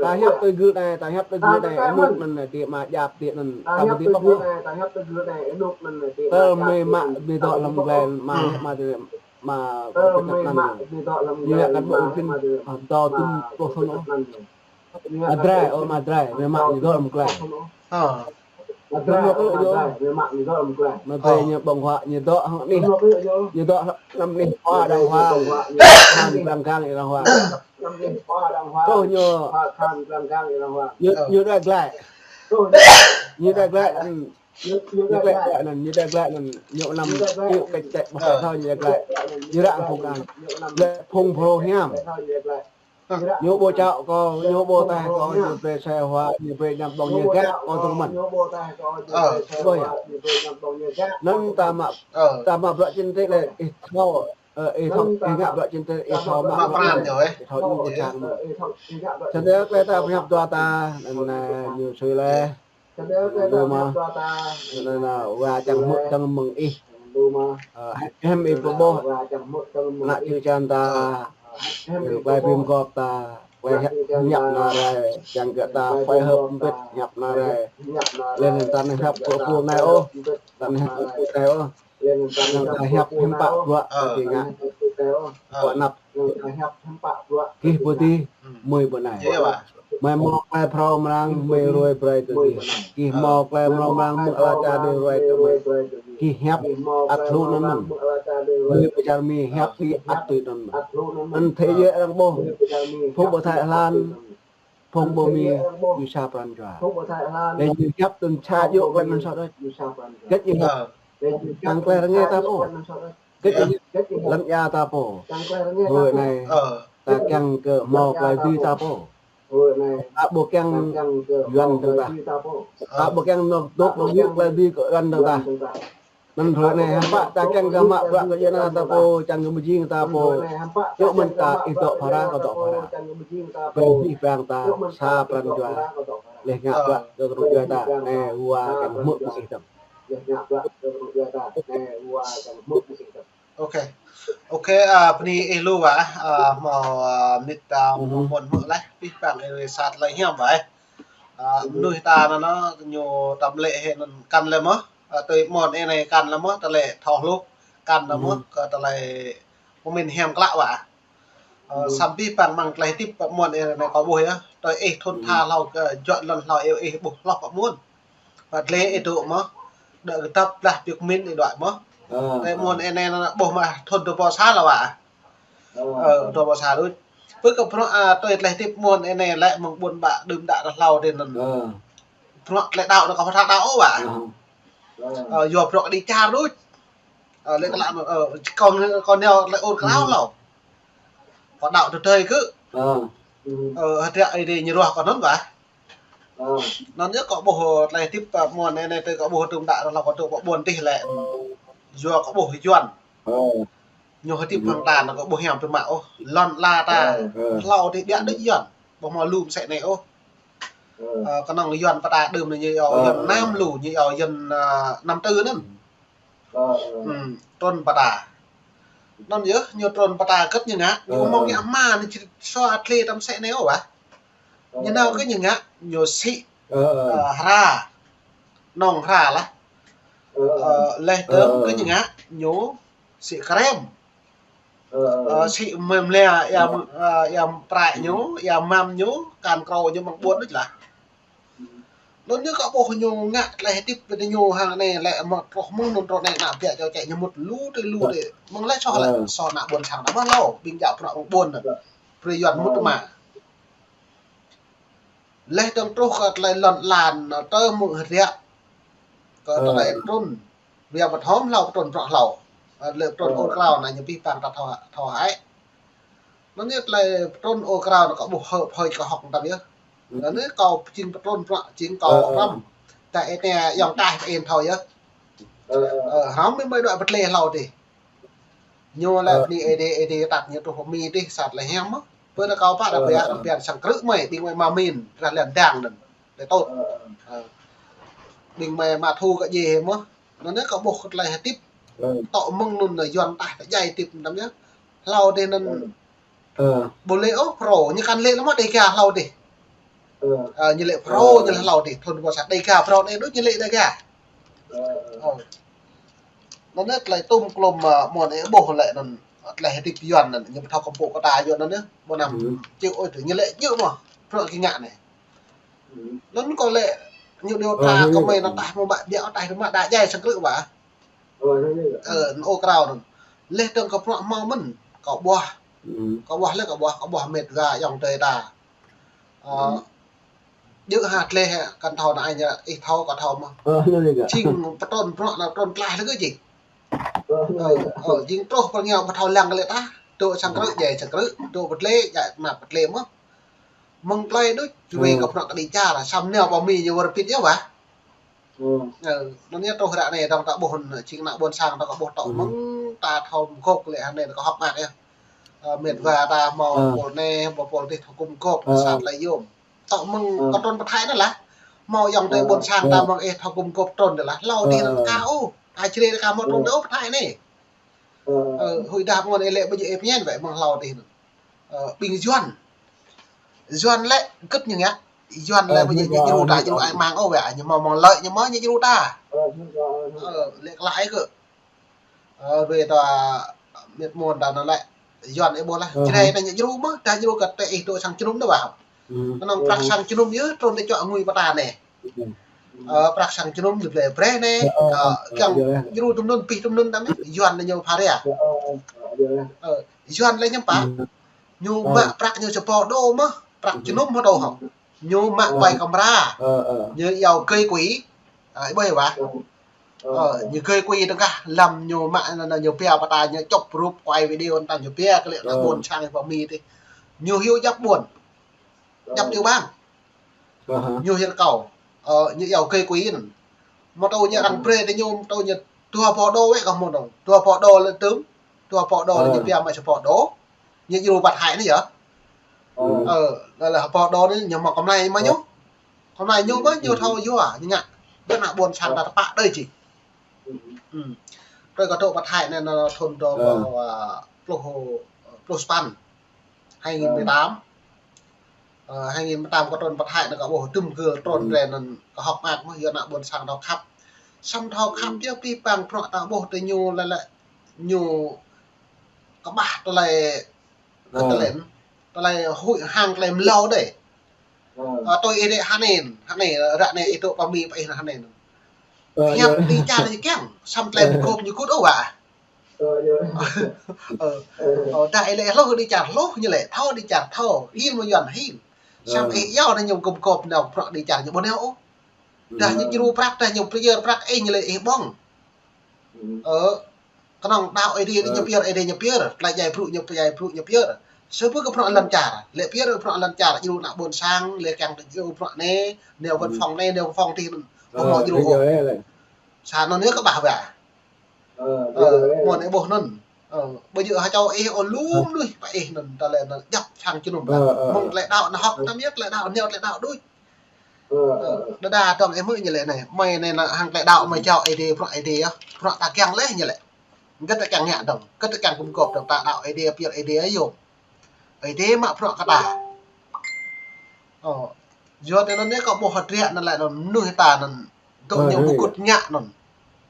Ta hiăp tơ gơ̆ anai, ta hiăp tơ gơ̆ anai, anŭn anŭn anai, tơ̆ mă jap tơ̆ anŭn, ta ƀu tơ̆ ƀơ̆ng ôh. Tơ mĭ mă mĭ dŏ lăm klai mă mă tơ̆ mă kơ tơ̆ anŭn. Ñu ngă kăt ƀô̆ wĭt mĭn, ơ, dŏ tŭm pluh thŭn ôh. Mă drai, ơ, mă drai, mĭ mă ñu dŏ lăm klai. Ơ. Mă drai, ơ, mă drai, mă drai ñu ƀơ̆ng huă, ñu dŏ hăng anih. Ñu dŏ lăm anih hua đang hua. Khăn plang gang đang hua. Truh ñu, ñu, ñu đuaĭ glaĭ. Ñu đuaĭ glaĭ, ơ, ñu đuaĭ glaĭ anŭn, ñu đuaĭ glaĭ anŭn, ñu năm triệu kĕč kĕč ƀơ̆ng thâo ñu đuaĭ glaĭ. Ñu ră phung anŭn. Lĕ phung phrâo hiam. Ñu ƀu čao kơ, ñu ƀu taih kơ, ñu brơi sai hua, ñu brơi ñăm ƀơ̆ng ñu gak kơ tơ̆ mơ̆n. Ơ. Ƀơi yơh. Anŭn ta mă, ta mă bruă chính trị lĕ, ih thâo, ơ, ih thâo, ih ngă bruă chính trị, ih thâo mă bruă, ih thâo ñu kơ sang mơ̆n. Samơ̆ klai ta pơhiăp dua ta, anŭn, ơ, ñu sui leh. Lu mơ̆, anŭn, anŭn, wa čang hmư̆ čang mơ̆ng ih. Ơ, hiam ih pơƀôh. Ană čư̆ čan ta, klai bim gop ta, klai hiăp, hiăp anai rai, čang kơ ta phơi hơp mbĭt hiăp anai rai. Lĕ anŭn ta anai hiăp kơ pô anai ôh, ta anai hiăp kơ pô anai ôh. Anŭn ta hiăp hiư̆m pă bruă, ơ, kơ ngă. Ơ. Bruă anăp. Gih pơtih, mơi ƀơi anai. Mơi hmâo klai phrâo mrang, mơi ruai brơi kơ gih. Gih hmâo klai phrâo mrang, mơ̆ng ala čar đơi ruai kơ mơi. Gih hiăp ăt hluh anŭn mơ̆n. Mơi pơ čar Mi hiăp đĭ ăt tui anŭn mơ̆n. Anŭn thế giới arăng ƀuh. Phung ƀơi Thái Lan, phung ƀơi Mi, ñu sa pran jua. Lĕ ñu hiăp tơ̆ng sa djơ̆ klai anŭn sa đôč. Kĕt ñu hiăp. Tăng klai rơngai ta pô. Kĕt ñu hiăp lăm ia ta pô. Hrơi anai, ta kiăng kơ hmâo klai dưi ta pô. Ta ƀu kiăng Yuan dơ̆ng tah. Ta ƀu kiăng nŏk dŏ nŏk yŭ klai dưi kơ Yuan dơ̆ng tah. Anŭn hrơi anai hiư̆m pă ta kiăng kơ mă bruă kơ djuai ania ta pô, čang kơ mơjing ta pô. Yua mơ̆n ta ih dŏ phara kâo dŏ phara. Brơi abih bang ta sa pran jua. Leh ngă bruă kơ tơnuk djuai ta. Anai wa kiăng hmư̆ mơ̆ng ih dơ̆ng. Ôkê. Ôkê, ơ, bơni ih lu wa, ơ, hmâo, ơ, mơnit ta mơ̆n hmư̆ leh, abih bang ih sa tơlơi hiam wa. Ơ, mơnuih ta anŭn, ñu tơlơi hĭ anŭn kăn lĕ mơ̆. Ơ, tui mơ̆n ih anai kăn lĕ mơ̆, tơlơi thâo hluh kăn lĕ mơ̆, kơ tơlơi pơmĭn hiam klă wa. Ơ, samơ̆ abih bang mơ̆ng tơlơi hơdip mơ̆n ih anai kâo ƀuh yơh. Tui ih thŭn tha hlâo kơ juă lŏn hlâo ih ƀuh hloh mơ̆n. Pă lĕ ih dŏ mơ̆. Đa kơdŏp blah biă mĭn ih đuaĭ mơ̆. Tui mơ̆n ih anai ƀuh mă thŭn dua rơbâo sa lĕ wa. Ơ, dua rơbâo sa đôč. Pơ kơ bruă, ơ, tui tơlơi hơdip mơ̆n ih anai lĕ mơ̆ng ƀôn ƀă đưm đă hlâo dih anŭn. Bruă tơlơi đaŏ anŭn kâo pơthâo đaŏ ôh wa. Ơ, yua bruă kơ đi čar đôč. Ơ, lĕ kơ lă, ơ, kâo, kâo nao lĕ ur krao hlâo. Kâo đaŏ tơdơi kơ. Ơ, hơdră Ơi Adai ñu ruah kâo anŭn bah. Anŭn yơh kâo ƀuh tơlơi hơdip, ơ, mơ̆n anai anai tơ kâo ƀuh tơm đă hlâo kâo tŭ pơ ƀuôn tih lĕ. Yua kâo ƀuh Yuan. Ñu hơdip hăng ta anŭn kâo ƀuh hiam tơma ôh. Lŏn ala ta. Hlâo tih ƀiă đôč Yuan. Ƀu hmâo lu mơsĕ anai ôh. Ơ, kơnơ̆ng Yuan pơ ta đưm anai ñu iâu Yuan năm lu, ñu iâu Yuan, ơ, năm tư anŭn. Ơ, ơ. Ừm, trŭn pơ ta. Anŭn yơh, ñu trŭn pơ ta kơ̆t ñu ngă, ñu ƀu hmâo ngă hma, ñu či sua atlê tơm mơsĕ anai ôh bah. Ơ, ñu nao kơ ñu ngă, ñu sĭ, ơ, hra. Nong hra lah. Ơ, leh dơ̆ng kơ ñu ngă, ñu sĭ krem. Ơ, sĭ mơ̆ mlĕ, ia, ơ, ia prăk ñu, ia mam ñu, kan krô ñu mơ̆ng ƀuôn đôč lah. Anŭn ñu kâo ƀuh ñu ngă tơlơi hơdip ƀơi ñu hăng anai lĕ mơ̆ng truh mơ̆ng anŭn truh anai ană ƀiă čô čĕ ñu mŭt lu tơi lu tơi. Mơ̆ng lĕ soh lĕ, soh ană ƀuôn sang ta mơ̆n hlâo, ƀing djă bruă mơ̆ng ƀuôn anŭn. Brơi Yuan mŭt mă. Leh dơ̆ng truh kơ tơlơi lŏn lan, tơ mơ̆ng hơdră. Kơ tơlơi trŭn. Ƀiă mơ̆ thâo hlâo pơtrŭn bruă hlâo. Ơ, lĕ pơtrŭn ur krao anai ñu pih pang ta thâo, thâo hă. Anŭn yơh tơlơi pơtrŭn ur krao anŭn kâo ƀuh hơi, hơi kâo hŏk tăm yơh. Anŭn yơh kâo jing pơtrŭn bruă, jing kâo hrŏm. Ta ê tê yŏng taih pơ ên thâo yơh. Ơ, hrŏm mơ̆ mơi đuaĭ pơtlê hlâo tih. Ñu lĕ bơni Ơi Adai, Ơi Adai tăt ñu truh pơ Mi tih sat lĕ hiam mơ̆. Pơ anŭn kâo pă đa ƀiă, đa ƀiă sang krư̆ mơi, ƀing mơi mă min, rah lĕ đang anŭn. Lĕ tŭt. Ơ. Ƀing mơi mă thu kơ djai mơ̆. Anŭn yơh kâo ƀuh kơ tơlơi hơdip. Tŏ mơ̆ng anŭn Yuan taih tơjai hơdip tăm yơh. Hlâo tih anŭn. Ƀu lĕ ôh pro, ñu kăn lĕ lăm mơ̆ Đêga hlâo tih. Ơ, ñu lĕ pro, ñu lĕ hlâo tih. Thun ƀu sa Đêga pro anai đôč ñu lĕ Đêga. Ơ. Anŭn yơh tơlơi tŭm klôm, ơ, mơ̆n ih ƀuh lĕ anŭn. Tơlơi hơdip Yuan anŭn, ñu ƀu thâo kơmpŭ kơ ta Yuan anŭn yơh. Ƀu năm. Čiu ôh tơ ñu lĕ djơ̆ mơ̆. Bruă kơ ngă anai. Anŭn kâo lĕ ñu điều tra kơ mơi anŭn taih mơ̆ ƀă ƀiă taih mơ̆ đa djai sang krư̆ bah. Ơ, anŭn ur krao anŭn. Leh dơ̆ng kơ bruă hmâo mơ̆n. Kâo ƀuh. Kâo ƀuh lĕ kâo ƀuh, kâo ƀuh met wa yŏng tơi ta. Ơ, djơ̆ ha tleh kăn thâo anai ñu, ih thâo kâo thâo mơ̆. Jing pơtrŭn bruă anŭn trŭn tlaih lĕ kơ jing. Ơ, ơ, jing truh pơ ngiao ƀu thâo lăng lĕ ta. Dŏ sang krư̆ djai sang krư̆, dŏ pơtlê djai mă pơtlê mơ̆. Mơ̆ng tơlơi đôč, čuê kơ bruă kơ đi čar, sam nao pơ Mi ñu wơr bĭt yơh bah. Ơ, anŭn yơh truh ră anai dơ̆ng ta ƀuh, jing ană ƀuôn sang ta kơ ƀuh tŏ mơ̆ng ta thâo mơgôp lĕ hơnai kơ hŏk mơak yơh. Ơ, met wa ta hmâo pôl anai, hmâo pôl tih thâo gum gôp, sat lĕ yôm. Tŏ mơ̆ng kơ trŭn pơ Thái anŭn lah. Hmâo yŏng tơi ƀuôn sang ta mơ̆ng ih thâo gum gôp trŭn tơlah. Hlâo tih anŭn ka ôh. Ai črê ka hmâo trŭn tơi ôh pơ Thái anai. Ơ, huĭ dah mơ̆n ih lĕ ƀu djơ̆ ih pơñen wơ̆t mơ̆ng hlâo tih anŭn. Ơ, ƀing Yuan. Yuan lĕ gĭt ñu ngă. Yuan lĕ ƀu djơ̆ ñu djru ta djru ai mang ôh wơ̆t. Ñu hmâo mơ̆ng lơi ñu mơ̆ ñu djru ta. Ơ, lĕ kơ lă ai kơ. Ơ, ruai ta met mơ̆n ta anŭn lĕ. Yuan ih ƀuh lah. Čơđai ta ñu djru mơ̆, ta djru kơ tơ ih dŏ sang jơnum anŭn bah. Kơnơ̆ng prăk sang jơnum yơh, trŭn tơ čuă ngui pơ ta anai. Ơ, prăk sang jơnum ñu blơi brơi anai. Ơ, kiăng djru tơm anŭn, pih tơm anŭn ta mơ̆. Yuan lĕ ñu pha ria. Ơ, Yuan lĕ ñu pă. Ñu mă prăk ñu sa rơbâo đô mơ̆, prăk jơnum mơ̆ đô hŏ. Ñu mă quay camera. Ñu iâu gây quỹ. Ơ, ih ƀuh bah. Ơ, ñu gây quỹ tơngah lăm ñu mă anŭn, ñu pia pơ ta ñu chụp rup quay video anŭn ñu pia kơ lĕ ană ƀuôn sang pơ Mi tih. Ñu hyu djăp ƀuôn. Djăp tiểu bang. Ñu hyu rơkâo. Ơ, ñu iâu gây quỹ anŭn. Mơ̆ tơ ñu arăng brơi tơ ñu, mơ̆ tơ ñu dua rơbâo đô wơ̆t kơ mơ̆n. Dua rơbâo đô lĕ tơm. Dua rơbâo đô lĕ ñu pia mă sa rơbâo đô. Ñu djru pơ Thái anai yơh. Ơ, lĕ lĕ rơbâo đô anai ñu hmâo kơmlai mơ̆ ñu. Kơmlai ñu mơ̆ ñu thâo yua, ñu ngă. Ƀơi ană ƀuôn sang ta tơpă đơi či. Ơ. Tơlơi kâo dŏ pơ Thái anai anŭn thun dua rơbâo, ơ, pluh, pluh sapăn. Hai nghìn mười tám. Ơ, hai nghìn mười tám kâo trŭn pơ Thái anŭn kâo ƀuh tơm gơl trŭn rai anŭn kâo hŏk mơak mơ̆ yua ană ƀuôn sang thâo khăp. Samơ̆ thâo khăp yơh pih pang bruă ta ƀuh tơ ñu lĕ lĕ ñu kơƀah tơlơi Ơ, tơlơi, tơlơi huĭ hăng tơlơi mlâo đơi. Ơ, tui ih ră hơnai, hơnai, ră anai ih dŏ pơ Mi pơ ih hơnai. Hiăp đi čar ñu kiăng, samơ̆ tơlơi mơgôp ñu kŭt ôh wơ̆t. Ơ, ơ, dah ih lĕ hluh đi čar hluh ñu lĕ, thâo đi čar thâo, hil mơ̆ Yuan hil. Samơ̆ ih iâu anai ñu gum gôp nao bruă đi čar ñu ƀu nao ôh. Dah ñu djru prăk, dah ñu pơyơr prăk, ih ñu lĕ ih ƀơ̆ng. Ơ, kơnơ̆ng đaŏ Ơi Adai ñu pơyơr, Ơi Adai ñu pơyơr, tơlơi djai brŭ ñu pơdjai brŭ ñu pơyơr. Sơ pơ kơ bruă lŏn čar, lĕ pơyơr bruă lŏn čar, djru ană ƀôn sang, lĕ kiăng djru bruă anai, nao văn phòng anai, nao văn phòng adih, ƀu hmâo djru ôh. Sa anŭn yơh kơ ƀah wa. Ơ, mơ̆n ih ƀuh anŭn. Ơ, ƀu djơ̆ hơčâo ih ôh lum lui pơ ih anŭn, tơlơi anŭn djŏp sang jơnum. Mơ̆ng tơlơi đaŏ anŭn hŏk, tơm yơh tơlơi đaŏ anŭn, tơlơi đaŏ đôč. Ơ, đơđa dơ̆ng ih hmư̆ ñu lĕ anai. Mơi anai anŭn hăng tơlơi đaŏ mơi jao Ơi Adai bruă Ơi Adai yơh. Bruă ta kiăng laih ñu lĕ. Hơget ta kiăng ngă dơ̆ng. Hơget ta kiăng gum gôp dơ̆ng ta đaŏ Ơi Adai, pơyơr Ơi Adai yơh. Ơi Adai mă bruă kơ ta. Ơ, yua anŭn anai kâo ƀuh hơdră anŭn lĕ anŭn mơnuih ta anŭn. Tŭ ñu ƀu kŭt ngă anŭn.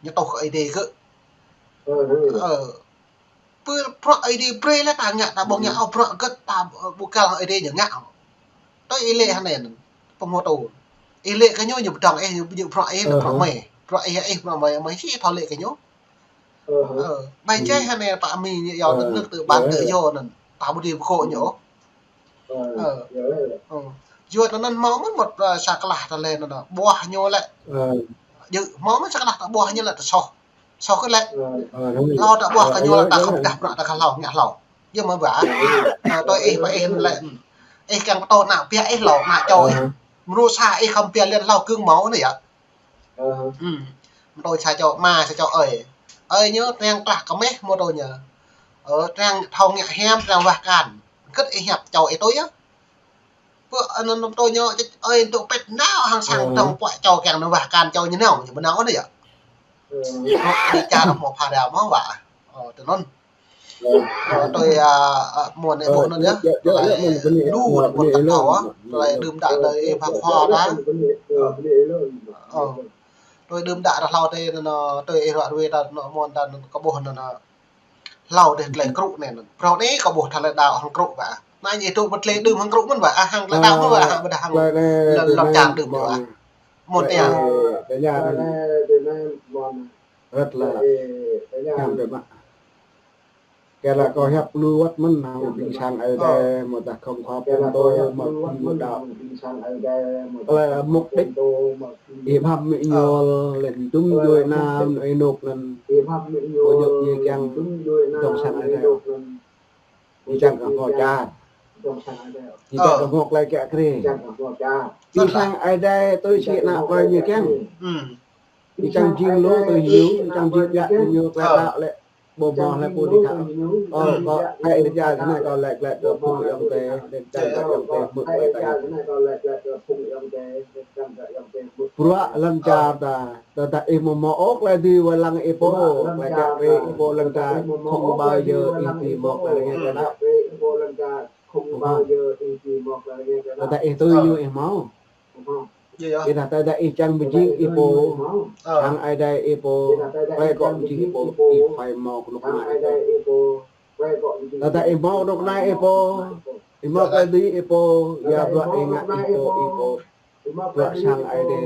Ñu tŏh kơ Ơi Adai gơ̆. Ơ, pơ bruă Ơi Adai brơi lĕ ta ngă, ta ƀu ngă ôh, bruă hơget ta ƀu kal Ơi Adai ñu ngă. Tui ih lĕ hơnai anŭn, pơhmutu. Ih lĕ kơ ñu ñu pơdơ̆ng ih, ñu ƀu djơ̆ bruă ih, bruă mơi. Bruă ih, ih bruă mơi, mơi hĭ thâo lĕ kơ ñu. Ơ, ƀai čeh hơnai pă mi ñu yua tơnŭk tơ ƀan tơ yua anŭn. Ta ƀu dưi pơkŏ ñu. Ơ, ơ. Yua anŭn hmâo mơ̆n mơ̆t, ơ, sa klah tơlơi anŭn, ƀuah ñu lĕ. Djơ̆, hmâo mơ̆n sa klah ta ƀuah ñu lĕ ta soh. Soh kơ lĕ. Hlâo ta ƀuah kơ ñu lĕ ta khŏm dah bruă ta kơ hlâo, ngă hlâo. Yơh mơ̆ ƀă. Ơ, tui ih pơ ih lĕ. Ih kiăng pơtô ană biă ih hlâo, ană čô ih. Mrô sa ih khŏm biă lĕ hlâo kưng hmâo anai yơh. Ơ. Hm. Mơ̆ tui sa čô ama, sa čô ơi. Ơi ñu triang klah kơmeh mơ̆ tui ñu. Ơ, triang thâo ngă hiam, triang wah kan. Hơget ih hiăp čô ih tui yơh. Pơ anŭn mơ̆ tui ñu, ơi tŭ pĕt nao hăng sang tơ̆ng puă čô kiăng nao wah kan čô ñu nao, ñu ƀu nao anai yơh. Ơ. Ơ, ih čar hmâo phara hmâo wa. Ơ, tui anŭn. Ơ, tui, a, a, mơ̆n ih ƀuh anŭn yơh. Tơlơi lu anŭn ƀuh ta thâo, a. Tơlơi đưm đă tơlơi ih pha khua ta. Ơ. Tơlơi đưm đă ta hlâo tơlơi anŭn, tơlơi ih ruă ruai ta anŭn mơ̆n ta anŭn kâo ƀuh anŭn, a. Hlâo dêh tơlơi krŭ anai anŭn. Bruă anai kâo ƀuh tơlơi đaŏ hăng krŭ wa. Anai ñu tŭ ƀu tơlơi đưm hăng krŭ mơ̆n wa, a hăng tơlơi đaŏ mơ̆n wa, a hăng ƀu đaŏ hăng lŏn čar đưm wa. Mơ̆n ih. Rất là hiam. Kơ lĕ kâo hiăp lu wơ̆t mơ̆n hăng ƀing sang Ơi Adai, mơ̆ ta khŏm khua pơm tơ, mơ̆ pơm đaŏ. Kơ lĕ mục đích ih pơhmư̆ ñu lĕ dŭm djuai ană ih anŭk anŭn. Ƀu djơ̆ ñu kiăng dŏng sang Ơi Adai. Ñu kiăng kơ hmâo čar. Ñu kiăng kơ hmâo tơlơi kiă kriê. Ƀing sang Ơi Adai tui si ană plơi ñu kiăng. Ñu kiăng jing lu tui ñu, ñu kiăng jing biă tui ñu, tơlơi đaŏ lĕ. Ƀu hmâo hlơi pô djru kơ. Ơ, kâo, hai ih djru kơ anai kâo laĭ glaĭ kơ phung ayŏng adơi, lĕ čang kơ ayŏng adơi hmư̆ tơlơi ta. Bruă lŏn čar ta, tơdah ih ƀu hmâo ôh tơlơi dưi wai lăng ih pô, tơlơi kiă kriê ih pô lŏn čar, không bao giờ ih dưi hmâo tơlơi rơngiă kơ đaŏ. Tơdah ih tui ñu ih hmâo. Ƀiădah tơdah ih čang pơjing ih pô, hăng Ơi Adai ih pô, tơlơi kâo pơjing ih pô, ih phải hmâo kơnuk kơna ih pô. Tơdah ih hmâo kơnuk kơna ih pô, ih hmâo tơlơi dưi ih pô, yua bruă ih ngă ih pô, ih pô. Bruă sang Ơi Adai.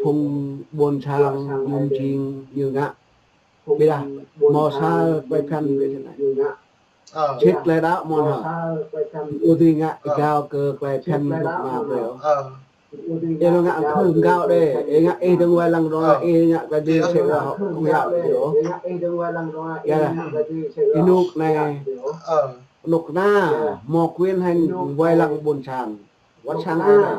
Phung ƀôn sang, phung jing, ñu ngă. Ƀiădah, hmâo sa tơlơi phiăn ƀiă anai. Ơ. Sĭt tơlơi đaŏ mơ̆n hă. Ƀu dưi ngă gao kơ tơlơi phiăn kơnuk kơna ƀiă. Ơ. Ih ngă khul gao đê, ih ngă ih dơ̆ng wai lăng dơ̆ng, ih ngă tơlơi dưi sĕ gao, kơnuk kơna ƀiă. Yua, ih anŭk anai, kơnuk kơna, hmâo quyền hăng wai lăng ƀôn sang. Wơ̆t sang Ơi Adai.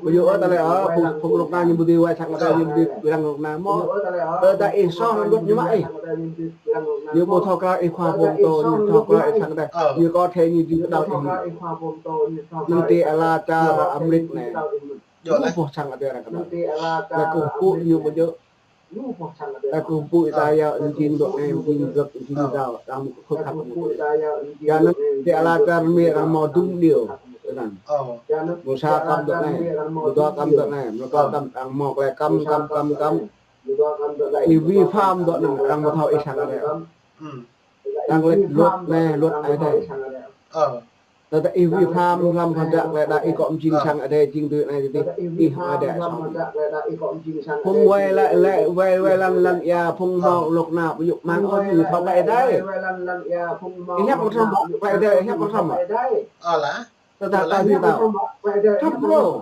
Ƀu djơ̆ ôh tơlơi ôh, phung, phung kơnuk kơna ñu ƀu dưi wai sang Ơi Adai, ñu ƀu dưi wai lăng kơnuk kơna mơ̆n. Tơdah ih soh lăm luật ñu mă ih. Ñu ƀu thâo krao ih khua pơm tơ, ñu thâo krao ih sang Ơi Adai. Ñu có thể ñu dưi kơdâo ih mơ̆n. Anŭn tơlơi ala čar Amrik anai. Lu boh sang Ơi Adai arăng kơdâo. Laih kơ pơpŭ ñu ƀu djơ̆. Laih kơ pơpŭ ta yua jing dŏ anai, jing dŏ, jing dŏ, arăng mŭk khul khăp mŭk. Yua anŭn tơlơi ala čar Mi arăng hmâo dŭm điều. Tơnăn. Mơ̆ sa kăm dŏ anai, mơ̆ dua kăm dŏ anai, mơ̆ klâo kăm, arăng hmâo tơlơi kăm, kăm, kăm, kăm. Ih vi phạm dŏ anŭn, arăng ƀu thâo ih sang Ơi Adai. Arăng laĭ luật anai, luật Ơi Adai. Tơdah ih vi phạm lăm hơdră tơlơi đaŏ ih kơ pơjing sang Ơi Adai jing tui anai tui adih, ih hmâo Ơi Adai soh. Phung wai lăng, wai, wai lăng lăn ia, phung hmâo kơnuk kơna ƀu djơ̆ mơ̆ng ôh, ñu thâo tơlơi Ơi Adai. Ih hiăp pơhrăm tơlơi Ơi Adai, ih hiăp pơhrăm. Ơ lah. Tơdah ta dưi thâo. Thâo pô.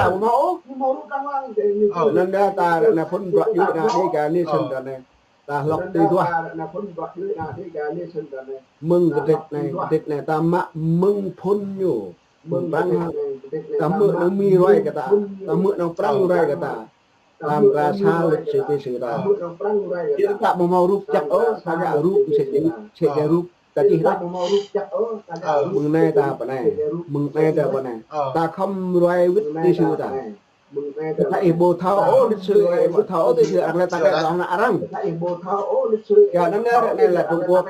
ta ƀu hmâo ôh. Anŭn yơh ta ră anai phŭn bruă djuai ania Dega Nation ta anai. Ta hlŏk tui duah. Mơ̆ng kơdrĕč anai, kơdrĕč anai ta mă mơ̆ng phŭn ñu. Mơ̆ng Prăng hă. Ta hmư̆ anŭn Mi ruai kơ ta. Ta hmư̆ anŭn Prăng ruai kơ ta. Tam ta sa lịch sử tui si ta. Kita ta ƀu hmâo rup čăk ôh, ta ngă rup mơsĕ čih, mơsĕ čih rup. Ta čih rup. Mơ̆ng anai ta pơ anai. Mơ̆ng anai ta pơ anai. Ta khŏm ruai wĭt tui si ta. Kita ih ƀu thâo ôh lịch sử, ih ƀu thâo ôh tui si arăng lĕ ta kơ ană arăng. Kơ anŭn anai, anai lĕ Trung Quốc.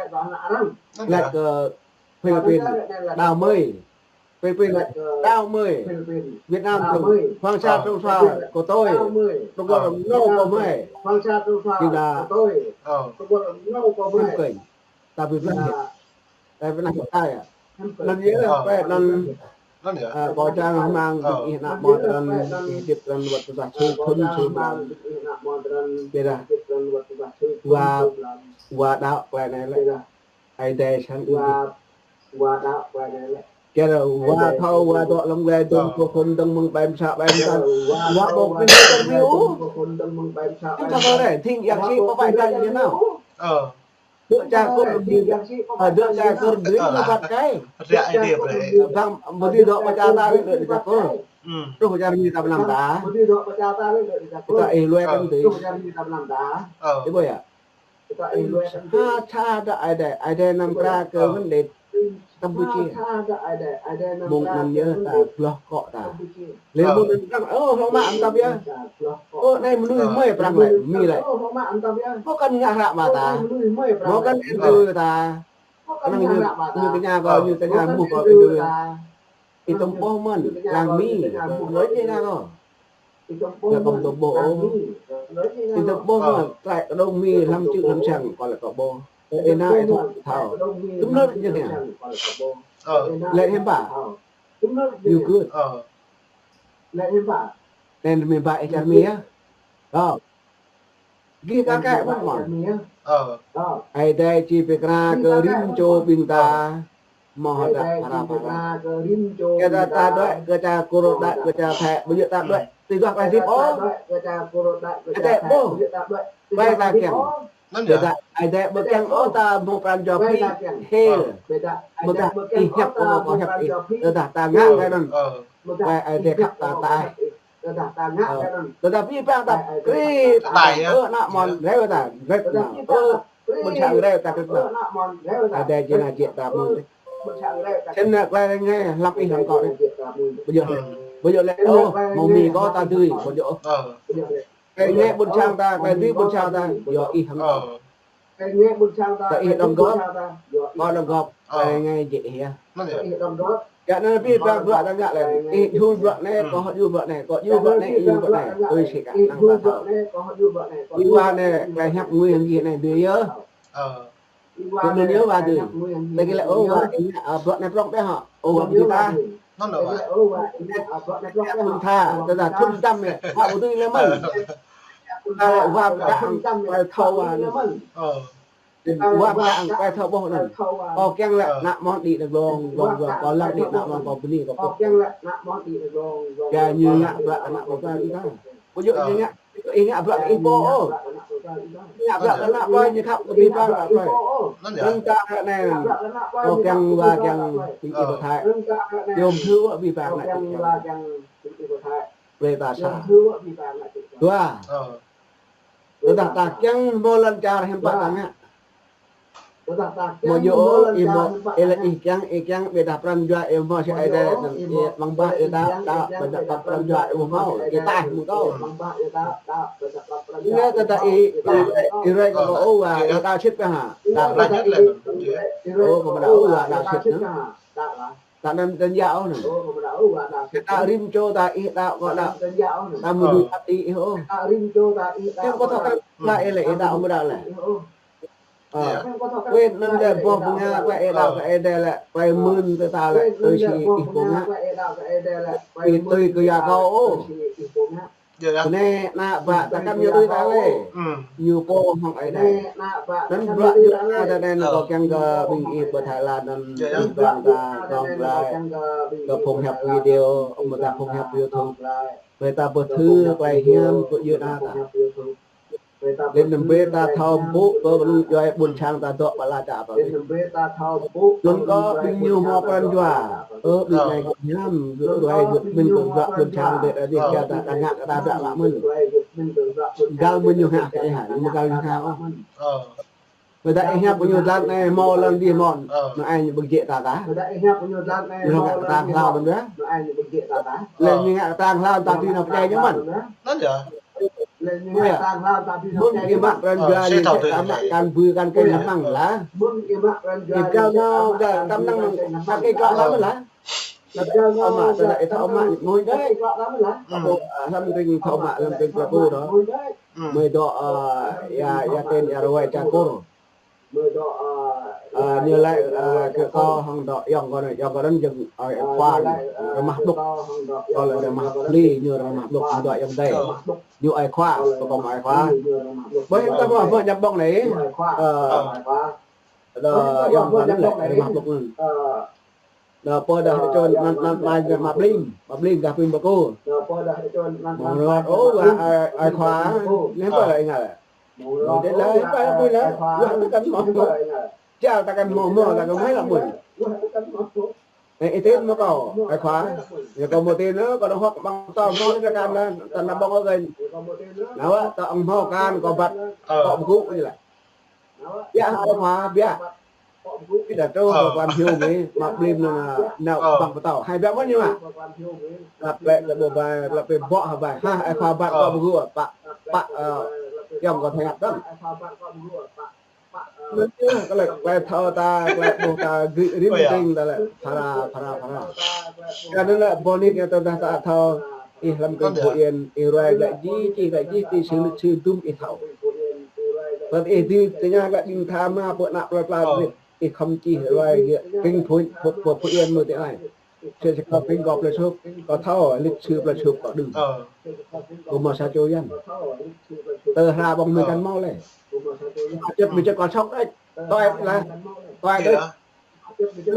Lĕ kơ Philippines, đảo Mười. Philippines, đảo Mười. Việt Nam, Hoàng Sa, Trường Sa của tôi. Trung Quốc là nô của Mười. Chúng ta không cần. Ta Việt Nam. Đây, Việt Nam của ta ya. Nên nhớ là phải nên, à, có trang mang ƀing ih ană mơnuih, ih hơdip anŭn wơ̆t tơdah sui thŭn sui blan. Ƀiădah wa, wa đaŏ tơlơi anai lĕ. Ơi Adai sang ih. Kơ wa thâo wa dŏ lŏm glai dơ̆ng pô khôn dơ̆ng mơ̆ng ƀai mơsa ƀai mơtam. Wa ƀu pĭn dơ̆ng ƀiu. Ih thâo kơ rĕ, thing yang si pơpă dai ñu nao. Dŏ čar Kur dui, a, dŏ čar Kur dui ñu păt kai. Bang, ƀu dưi dŏ pơ čar ta lĕ dŏ čar Kur. Truh pơ čar Mi ta pơ anăp ta. Ih ta ih lui kơ tui. Ih ƀuh ya. Ha, cha dă Ơi Adai, Ơi Adai anăm pơkra kơ vấn đề Campuchia. Mơ̆ng anŭn yơh ta gloh akŏ ta. Lĕ mơ̆ng anŭn prăng, ơ, hlâo mă anŭn tăp yơh. Ơ, anai mơnuih mơi prăng lĕ, Mi lĕ. Mơ̆ kăn ngă hră mă ta. Mơ̆ kăn interview ta. Anŭn ñu, ñu tơña kâo, ñu tơña mơ̆ kâo interview. Ih tŭm ƀôh mơ̆n, lăng Mi, lơi djai na kâo. Lĕ kâo tŭm ƀôh ôh. Ih tŭm ƀôh mơ̆n, tơlơi kơđông Mi hlăm čư̆ hlăm sang, kâo lĕ kâo ƀôh. Ih nao ih thâo, thâo. Tŭm lơi djai na. Lĕ hiư̆m pă. You good. Nên Mi ba ih čar Mi ya. Kâo. Gih kơ kĕ mơ̆n mơ̆n. Ơi Adai či pơkra kơ rĭm čô ƀing ta. Mơ̆ hơdră phara phara. Kơ ta, ta đuaĭ kơ čar Kur, đuaĭ kơ čar Thái, ƀu djơ̆ ta đuaĭ. Tui duah tơlơi hơdip ôh. Ơi Adai ƀôh. Tơlơi ta kiăng. Ƀiădah Ơi Adai ƀu kiăng ôh ta mơ̆ng pran jua phi. Hil. Mơ̆ dah ih hiăp kâo, kâo hiăp ih. Tơdah ta ngă tơlơi anŭn. Ơi Adai khăp ta ta. Ơ, tơdah abih bang ta krĭ ta, ơ, ană mơnuih reo ta, reo ta. Ơ, ƀôn sang reo ta krĭ ta. Ơi Adai jing ană jĕ ta mơ̆n. Čen ană tơlơi rơngai hlăm ih hlăm kâo anai. Ƀu djơ̆, ƀu djơ̆ lĕ, ơ, mơ̆ng Mi kâo ta dưi, ƀu djơ̆. Tơlơi rơngai ƀôn sang ta, tơlơi dưi ƀôn sang ta, yua ih hlăm kâo. Tơlơi ih đóng góp, kâo đóng góp, tơlơi rơngai jĕ ih ya. Kơ anŭn abih bang bruă ta ngă lĕ, ih djru bruă anai, kâo djru bruă anai, kâo djru bruă anai, ih djru bruă anai. Tui si kơ anŭn ta thâo. Ih wa anai, tơlơi hiăp ngui hăng gih anai dưi yơh. Tui anŭn yơh wa dưi. Tơlơi gih lĕ, ơ, wa, ih ngă, a, bruă anai prŏng ƀĕ hă. Ơ, wa ƀu dưi ta. Anŭn wa. Thŭn tha, tơdah thŭn tam anai, wa ƀu dưi lĕ mơ̆n. Ta lĕ wa ƀu dưi, tơlơi thâo wa anai. Wa mă ang tơlơi thâo ƀôh anŭn. Kâo kiăng lĕ ană mơnuih đĭ đa glông, glông, glông. Kâo lăng đĭ ană mơnuih kâo bơni kâo pơ̆k. Kơ ñu ngă bruă ană mơnuih ta. Ƀu djơ̆ ñu ngă, ih ngă bruă ih pô ôh. Ngă bruă ană plơi ñu khăp kơ abih bang ană plơi. Anŭn ta anai. Kâo kiăng wa kiăng ƀing ih pơthâo. Yôm thư wa abih bang ană. Brơi ta sa. Dua. Tơdah ta kiăng mơ̆ lŏn čar hiư̆m pă ta ngă. Mơ̆ yua ôh, ih mơ̆, ih lĕ ih kiăng, ih kiăng ƀiădah pran jua ih mơ̆ si Ơi Adai, ih mơ̆ng bah ih ta, ta, ƀiădah pran jua ih mơ̆, ih taih mơ̆ kâo. Ih ngă tơdah ih, ih rai kơ kâo ôh wa, ih đaŏ sĭt kơ hă. Ta rai. Ôh, kâo ƀu đaŏ ôh wa, đaŏ sĭt anŭn. Ta anăm tơña ôh anŭn. Kơ ta rĭm čô ta ih đaŏ kâo đaŏ. Ta mơ̆ dưi ăt ih ôh. Kiăng kâo thâo kơ tơlơi ih lĕ ih đaŏ mơ̆ đaŏ lĕ. Ơ. Wơ̆t anŭn lĕ boh bơnga kơ ih đaŏ kơ ih đaŏ lĕ. Tơlơi mơ̆n kơ ta lĕ tui si ih pô ngă. Ih tui kơ yua kâo ôh. Anai ană bă ta kăn ñu tui ta lĕ. Ñu pô hăng Ơi Adai. Anŭn bruă yua ta anai kâo kiăng kơ ƀing ih pơ Thái Lan anŭn ƀing ta rong glai. Kơ phung hiăp video, mơ̆ ta phung hiăp YouTube. Brơi ta pơthâo tơlơi hiam kơ yua ta. Lĕ anăm brơi ta thâo ƀuh kơ anŭn djuai ƀôn sang ta dŏ pơ ala čar ta. Anŭn kơ ƀing ñu hmâo pran jua. Ơ, ƀing anai gơ̆ hiam, gơ̆ djuai, gơ̆ pơmĭn kơ bruă ƀôn sang ta, ta ngă kơ ta ƀă mă mơ̆n. Găl mơ̆ ñu hă kơ ih hă, mơ̆ găl ñu hă ôh. Ƀiădah ih hiăp kơ ñu dlan anai hmâo lŏn dih hmâo. Anŭn ai ñu ƀu jĕ ta ta. Ñu ngă kơtang hlâo anŭn yơh. Lĕ ñu ngă kơtang hlâo ta dưi nao pơdjai ñu mơ̆n. Mơ̆n kơ mă răn jua ñu sĕ ta mă kăn bư kăn kơ ñu mơ̆ng lah. Ih kâo nao gah kăm năng mơ̆ng kăn kơ klă lăm lah. Lăp kâo nao mă tơdah ih thâo mă mơ̆n dơi. Lăm kring thâo mă lăm kring pla pô đó. Mơi dŏ, ơ, ia, ia ten ia ruai ča kur. Ơ, ñu laĭ, ơ, kơ kâo hăng dŏ ayŏng kâo anai, ayŏng kâo anŭn jing, ơ, ơi khua, rơmah ƀŭk. Kâo laĭ rơmah pli, ñu rơmah ƀŭk, ñu dŏ ayŏng adơi. Ñu ơi khua, kâo kơ mă ơi khua. Ƀơi hiư̆m ta mă, mă ñăm ƀơ̆ng anai, ơ, dŏ ayŏng kâo anŭn laĭ rơmah ƀŭk anŭn. Dŏ pơ dah čô anăn, anăn, anăn, mă bling, mă bling gah pin bơkô. Mơ̆ng rơngot, ơ, wa, ơi, ơi khua, anai pơ laĭ ngă. Mơ̆ng rơngot, ơ, wa, ơi khua, anai pơ laĭ ngă. Wa, tơkăn mơ̆ mơ̆. Čal tơkăn mơ̆ mơ̆, tơkăn mơ̆ lă mơ̆n. Ê, ih tin mơ̆ kâo, ơi khua. Yua kâo mơ̆ tin, ơ, kâo dŏ hŏk ƀăng tơl mơ̆ tơkăn anăn, tơnăn ƀơ̆ng ôh kơ. Nao wa, tơ ăng mơ̆ kăn, kâo băt, kâo bơgŭ ñu laĭ. Biă hă ơi khua, biă. Ih dah truh kơ quan hiu mơi, mă blim anŭn, nao ƀăng pơtâo. Hai biă mơ̆n ñu mă. Lăp lĕ lĕ ƀu bai, lăp lĕ ƀô̆ hă bai. Hă, ơi khua băt kâo bơgŭ, pă, pă, ơ, ayŏng kâo thâo ngă tăm. Anŭn yơh, kơ lĕ, kơ lĕ thâo ta, kơ lĕ ƀuh ta, gĭ rĭm tring ta lĕ, phara, phara, phara. Kơ anŭn lĕ, ƀô̆ nik yơh tơdah ta thâo, ih lăm kring Phú Yên, ih ruai glaĭ jih, čih glaĭ jih, ti sư lĭt sư dŭm ih thâo. Tơdah ih dưi tơña glaĭ ƀing tha ma pơ anăp plơi pla rĭm. Ih khŏm čih ruai gơ̆ kring Phú, Phú, Phú, Phú Yên mơ̆ tơ anai. Sĕ sĕ kâo kring kâo plơi Sŭk, kâo thâo lịch sử plơi Sŭk kâo đưm. Kâo mă sa čô Yuan. Tơ hra ƀơ̆ng mơi kăn mâo lĕ. Čĕt mơi čĕt kâo sŏk đôč. Tuai lah. Tuai đôč.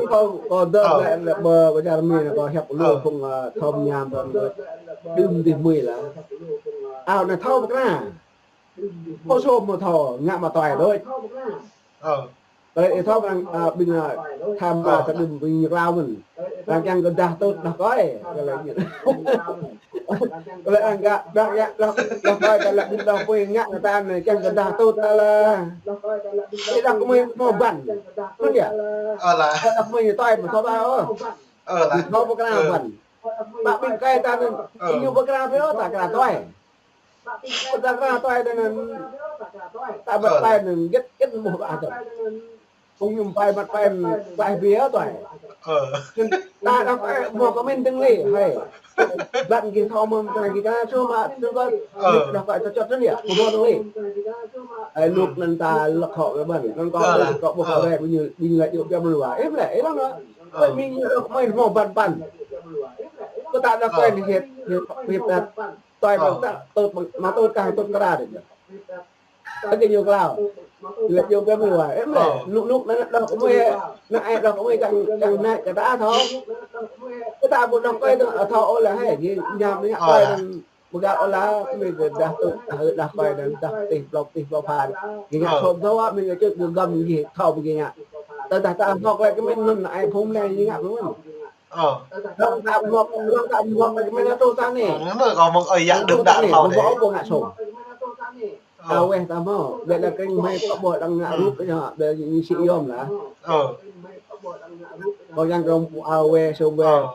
Kâo, kâo dơ̆ng lĕ, lĕ ƀơ, ƀơ čar mơi anai kâo hiăp lu phung, ơ, thâo mơñam phung đưm dih mơi lah. Ao anai thâo pơkra. Pô sôm mơ̆ thâo, ngă mă tuai đôč. Ơ. Tơlơi ih thâo arăng, ơ, ƀing, ơ, tham, ơ, tơdum ƀing ñu klao mơ̆n. Arăng kiăng kơ dah tŭt đah kơi. Tơlơi ñu. Tơlơi arăng kơ dah, dah, dah, dah kơi, tơlơi ƀing dah pui ngă kơ ta anai, kiăng kơ dah tŭt tơlơi. Ih dah kơ mơi mơ̆ băn. Mơ̆n yơh. Ơ lah. Ih dah kơ mơi tuai mơ̆ thâo ba ôh. Ơ lah. Ñu thâo pơkra băn. Ƀă ƀing kơi ta anŭn, ñu pơkra pơ ôh ta kra tuai. Pơdah kra tuai anŭn, ta băt tuai anŭn, gĕt, gĕt mơ̆ ƀă tơ̆. Phung ñu pai băt tuai, tuai biă tuai. Ơ. Čun, ta đah tuai, mơ̆ kơ mĭn dơ̆ng lĕ, hai. Băt gih thâo mơ̆n, kơ gih kơ sum mă, tơ̆ băt, đah tuai tơčŏt tơ̆ yơh, mơ̆ dơ̆ng lĕ. Hai, luk anŭn ta lăk hŏk kơ băt, anŭn kâo, kâo ƀuh kâo rĕ, ƀing ñu, ƀing ñu laĭ yua biă mơ̆n wa. Ih mă lĕ, ih lăng wa. Ƀing ñu lăk mơi mơ̆ băn băn. Kơ ta đah tuai anai hiăp, hiăp, hiăp đah. Tuai ƀă ta tŭt ƀă, mă tŭt kah tŭt kra dih. Kơ ñu klao. Lĕ yua biă mơ̆n wa. Ih mă lĕ, nuk nuk anŭn đah kơ mơi, anŭn ai đah kơ mơi čang, čang nač kơ ta thâo. Kơ ta ƀu đah kơi tơ̆ thâo ôh lah hai, ñu ñam ñu tuai anŭn pơgăl ôh lah, mơi kơ dah tŭt, dah, dah kơi anŭn, dah tih blok, tih blok phan. Ñu ngă sôm thâo, mơi kơ čut gơgăm ñu thâo mơi kơ ngă. Tơdah ta hŏk lĕ kơ mơi anŭn ai phung anai ñu ngă mơ̆n. Ơ. Lăng ta mơ̆, lăng ta mơ̆, mơ̆ mơ̆ tŭ ta anai. Ơ, anŭn kâo mơ̆ng ơi yă đưm đă thâo dih. Mơ̆ ƀu ngă sôm. Ơ. Ao weh ta mơ̆, ƀĕ lĕ kring mơi kâo ƀuh lăng ngă rup kơ ñu, ƀĕ ñu sĭ yom lah. Ơ. Kâo yang kơ ao weh, sôm weh. Ơ.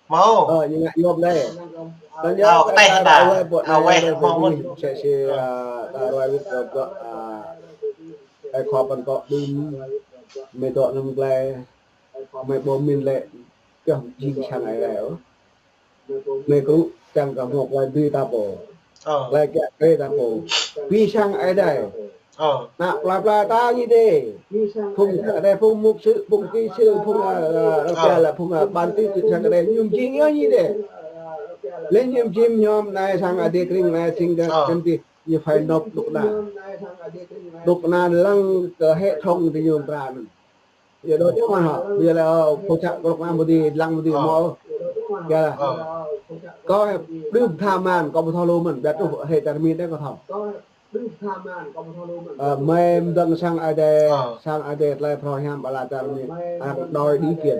Mâo. Ơ, ñu ngă yom dih. Tơdah ao kơ teh ta, ao weh, ƀu ao weh, mâo mơ̆n. Sĕ sĕ, ơ, ta ruai wĭt kơ, ơ, ơi khua păn kâo đưm, mơi dŏ anŭn glai. Mơi ƀu mĭn lĕ, kơ jing sang Ơi Adai ôh. Mơi kru čang kơ hmâo klai dưi ta pô. Ơ. Klai kiă kriê ta pô. Pi sang Ơi Adai. Ơ. Ană plơi pla ta ñu dih. Phung sang Ơi Adai, phung mục sư, phung kỹ sư, phung, ơ, ơ, ơ, là phung, ơ, ban tư tưởng sang Ơi Adai, ñu jing yơh ñu dih. Lĕ ñu jing ñu anai sang Ơi Adai kring anai sing kơ, ơ, kơnti, ñu phải nộp độc đa. Độc đa lăng kơ hệ thống ti ñu tra anŭn. Yua dŏ čang mơ̆n hă, ƀiă lĕ, ơ, pô čă kơ lŏk anăm ƀu dưi, lăng ƀu dưi mơ̆. Yua lah. Kâo đưm tha man, kâo ƀu thâo lu mơ̆n, ƀiă truh hrơi čar mĭn dih kâo thâo. Ơ, mơi mơ̆ng sang Ơi Adai, sang Ơi Adai tơlơi phrâo hiam ƀơi lŏn čar mĭn, arăng đòi đi kiện.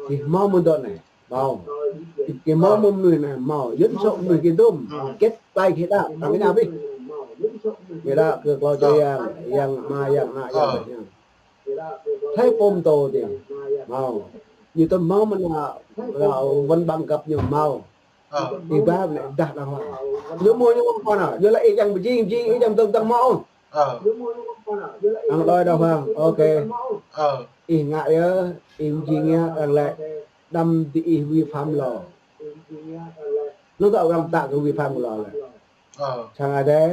Ih mâo mơ̆n dŏ anai, mâo. Ih mâo mơ̆n mơnuih anai, mâo. Dân số mơnuih gih dŭm, kết tay gih đa, arăng kơ ñu abih. Gih đa kơ klâo čô yang, yang ama, yang ană, yang yang. Thâo pôm tô dih. Mâo. Ñu tơm mâo mơ̆n, ơ, ơ, văn bằng cấp ñu mâo. Ih ba lĕ dah đàng hoàng. Yua mơ̆ ñu mơ̆ kơ anai, yua lĕ ih čang pơjing, jing ih čang dơ̆ng dơ̆ng mơ̆. Ang đơi đàng hoàng. Ok. Ih ngă yơh, ih jing yơh, ang lĕ đăm di ih vi phạm lo. Lu tơ̆ arăng pơtă kơ vi phạm lo lĕ. Sang Ơi Adai,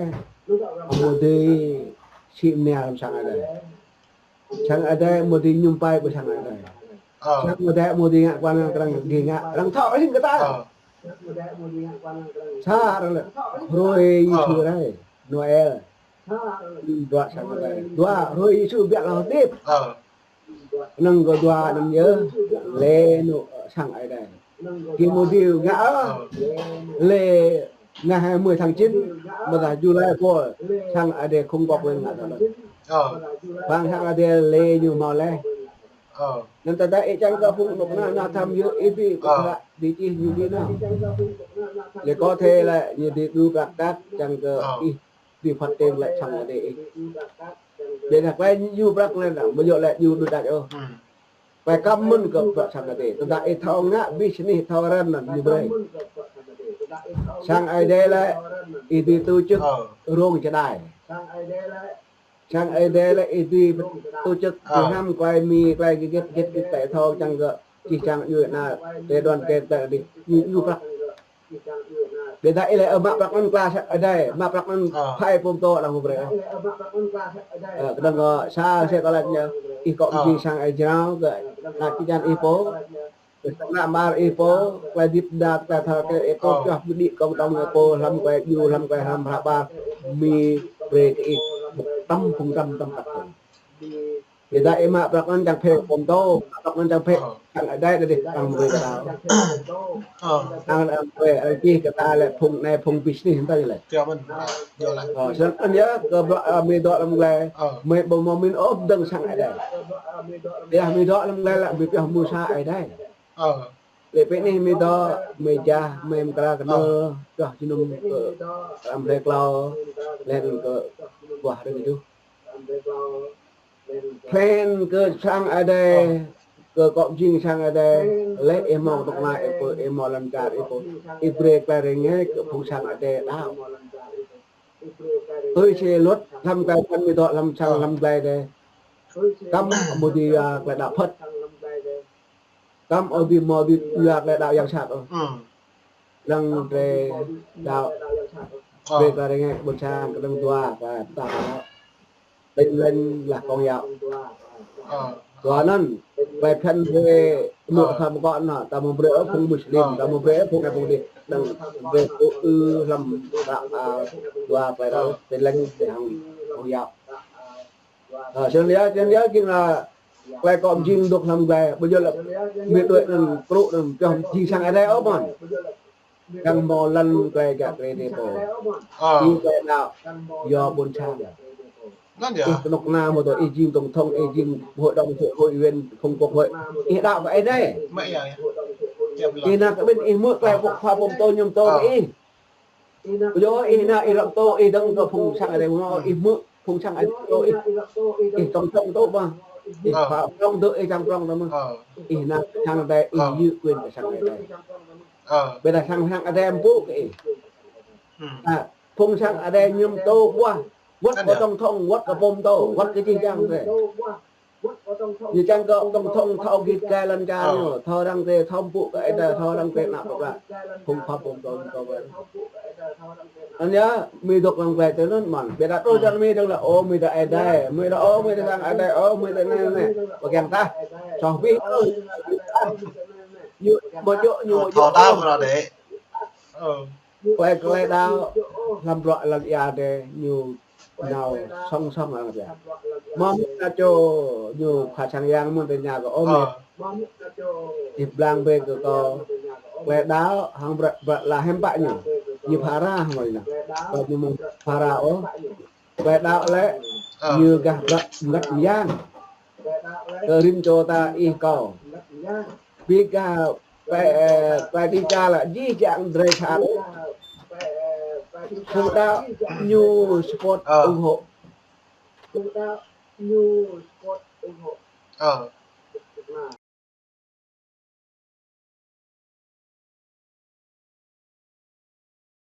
amâo dưi sĭ mơnia lăm sang Ơi Adai. Sang Ơi Adai amâo dưi ñŭm pai ƀơi sang Ơi Adai. Sang Ơi Adai amâo dưi ngă kuan arăng, arăng dưi ngă, arăng thâo hĭ kơ ta. Sa arăng lĕ, hrơi Yêsu rai, Noel. Dua sang Ơi Adai. Dua, hrơi Yêsu biă lŏ hơdip. Năng kơ dua anŭn yơh, lĕ nŭ sang Ơi Adai. Kơ mơ̆ diu ngă, lĕ ngày hai mươi tháng chín, mơ̆ dah July Four, sang Ơi Adai không có quyền ngă thơ lĕ. Bang sang Ơi Adai lĕ ñu hmâo lĕ. Anŭn tơdah ih čang kơ phung nŭk na, na tham yơh ih bi, kơ di čih ñu bi na. Lĕ có thể lĕ ñu di đu prăk kăk, čang kơ ih di phát triển lĕ sang Ơi Adai ih. Biă dah klei ñu prăk lĕ na, ƀu djơ̆ lĕ ñu đu đač ôh. Klei kăm mơ̆n kơ prăk sang Ơi Adai. Tơdah ih thâo ngă business thâo răn anŭn ñu brơi. Sang Ơi Adai lĕ ih di tổ chức rông čơđai. Sang Ơi Adai lĕ ih di tổ chức di hnam klei mi klei git git git klei thâo čang kơ čih čang ñu na, tê đoàn kết tê di ñu ñu prăk. Biă dah ih lĕ, ơ, mă prăk anŭn kla sang Ơi Adai, mă prăk anŭn phai pô pơtô đah mơ̆ brơi. Ơ, kơnơ̆ng, ơ, sa sĕ kơ lăt ñu, ih kŏ jing sang Ơi Adai kơ, na čih čang ih pô, na mă ih pô, klei dip đa, klei thâo kơ ih pô, čoh pơđĭ kông tông ih pô, hlăm klei djru, hlăm klei hrăm hră ƀar, mi brơi kơ ih, tăm phung tăm tăm prăk. Biă dah ih mă prăk anŭn čang phê pô pơtô, mă prăk anŭn čang phê sang Ơi Adai đa dih, ang mơ̆ brơi kơ đao. Ang, ang brơi, ang čih kơ ta lĕ phung anai phung business ta lĕ. Ơ, snăn anŭn yơh, kơ bruă, ơ, mơi dŏ lăm glai, mơi ƀu mơ̆ min ôh dơ̆ng sang Ơi Adai. Biă mơi dŏ lăm glai lĕ mơi pioh mơ̆ sa Ơi Adai. Lĕ pơ anih mơi dŏ, mơi jah, mơi mkra kơnơl, čoh jơnum kơ, ơ, lăm hlơi klâo, lĕ anŭn kơ buah rơ̆ng juh. Plan kơ sang Ơi Adai, kơ kŏ jing sang Ơi Adai, lĕ ih hmâo kơnuk kơna ih pô, ih hmâo lŏn čar ih pô, ih brơi klei rơngai kơ phung sang Ơi Adai đaŏ. Tui si luật hlăm klei păn mơi dŏ hlăm sang hlăm glai Ơi Adai. Kăm amâo dưi, ơ, klei đaŏ phơ̆t. Kăm ôh dưi mơ̆ dưi yua klei đaŏ yang sat ôh. Lăng drơi đaŏ, drơi klei rơngai ƀôn sang kơnơ̆ng dua klei ta. Tin Lành lah Công giáo. Dua anŭn, klei phiăn drơi mơ̆ khăm kŏ anŭn, ta mơ̆ brơi ôh phung Muslim, ta mơ̆ brơi ôh phung anai phung dih, lăng drơi tŭ ư hlăm ta, ơ, dua klei đaŏ, Tin Lành lah Công giáo. Ơ, snăn yơh, snăn yơh, jing lĕ klei kŏ jing dŏ hlăm glai, ƀu djơ̆ lĕ mơi đuaĭ anŭn, krŭ anŭn, čoh jing sang Ơi Adai ôh mơ̆n. Kăng hmâo lăn klei gak klei dê pô. Jing klei đaŏ, yua ƀôn sang. Ih kơnuk kơna mơ̆ tơ, ih jing tổng thống, ih jing hội đồng, hội, hội viên, không quốc hội. Ih đaŏ kơ Ơi Adai. Ih nao kơ ƀing ih hmư̆ klei khua pô pơtô ñu pơtô kơ ih. Yua ih nao ih lŏ pơtô, ih dơ̆ng kơ phung sang Ơi Adai mơ̆, ih hmư̆ phung sang Ơi Adai pơtô ih. Ih tổng thống tơ mơ̆. Ih khua prŏng tơ, ih čang prŏng tơ mơ̆. Ih nao sang Ơi Adai, ih yua quyền kơ sang Ơi Adai. Biă dah sang, sang Ơi Adai ƀu kơ ih. Ơ, phung sang Ơi Adai ñu pơtô ƀuah. Wơ̆t kơ tổng thống, wơ̆t kơ pô pơtô, wơ̆t kơ jih jang drơi. Ñu čang kơ tổng thống thâo git gai lŏn čar ñu, thâo răng drơi, thâo mpŭ kơ Ơi Adai, thâo răng drơi nao pơblah. Phung khua pô pơtô, pô pơtô. Anŭn yơh, mơi dŏ lăm glai tui anŭn mơ̆n. Biă dah truh čang mơi dơ̆ng lĕ, ơ, mơi dŏ Ơi Adai, mơi dŏ, ơ, mơi dŏ sang Ơi Adai, ơ, mơi dŏ anai anai. Pơkiăng tah. Soh bih, ơ. Ñu, ƀu djơ̆, ñu ƀu djơ̆. Klei, klei đaŏ, hlăm bruă lăn ia drơi, ñu nao song song lăng drơi. Mơ̆ mơ̆ ta čô ñu khua sang yang mơ̆n tơña kơ ôh mơi. Ih blang brơi kơ kâo. Klei đaŏ hăng bruă, bruă la hiư̆m pă ñu. Ñu phara hăng mơi nao. Kâo ñu mơ̆ng phara ôh. Klei đaŏ lĕ ñu gah bruă mơngăt mơyang. Kơ rĭm čô ta ih kâo. Bi kơ klei, klei dĭ čar lĕ jih jang drơi sat. Phung đaŏ ñu support ủng hộ.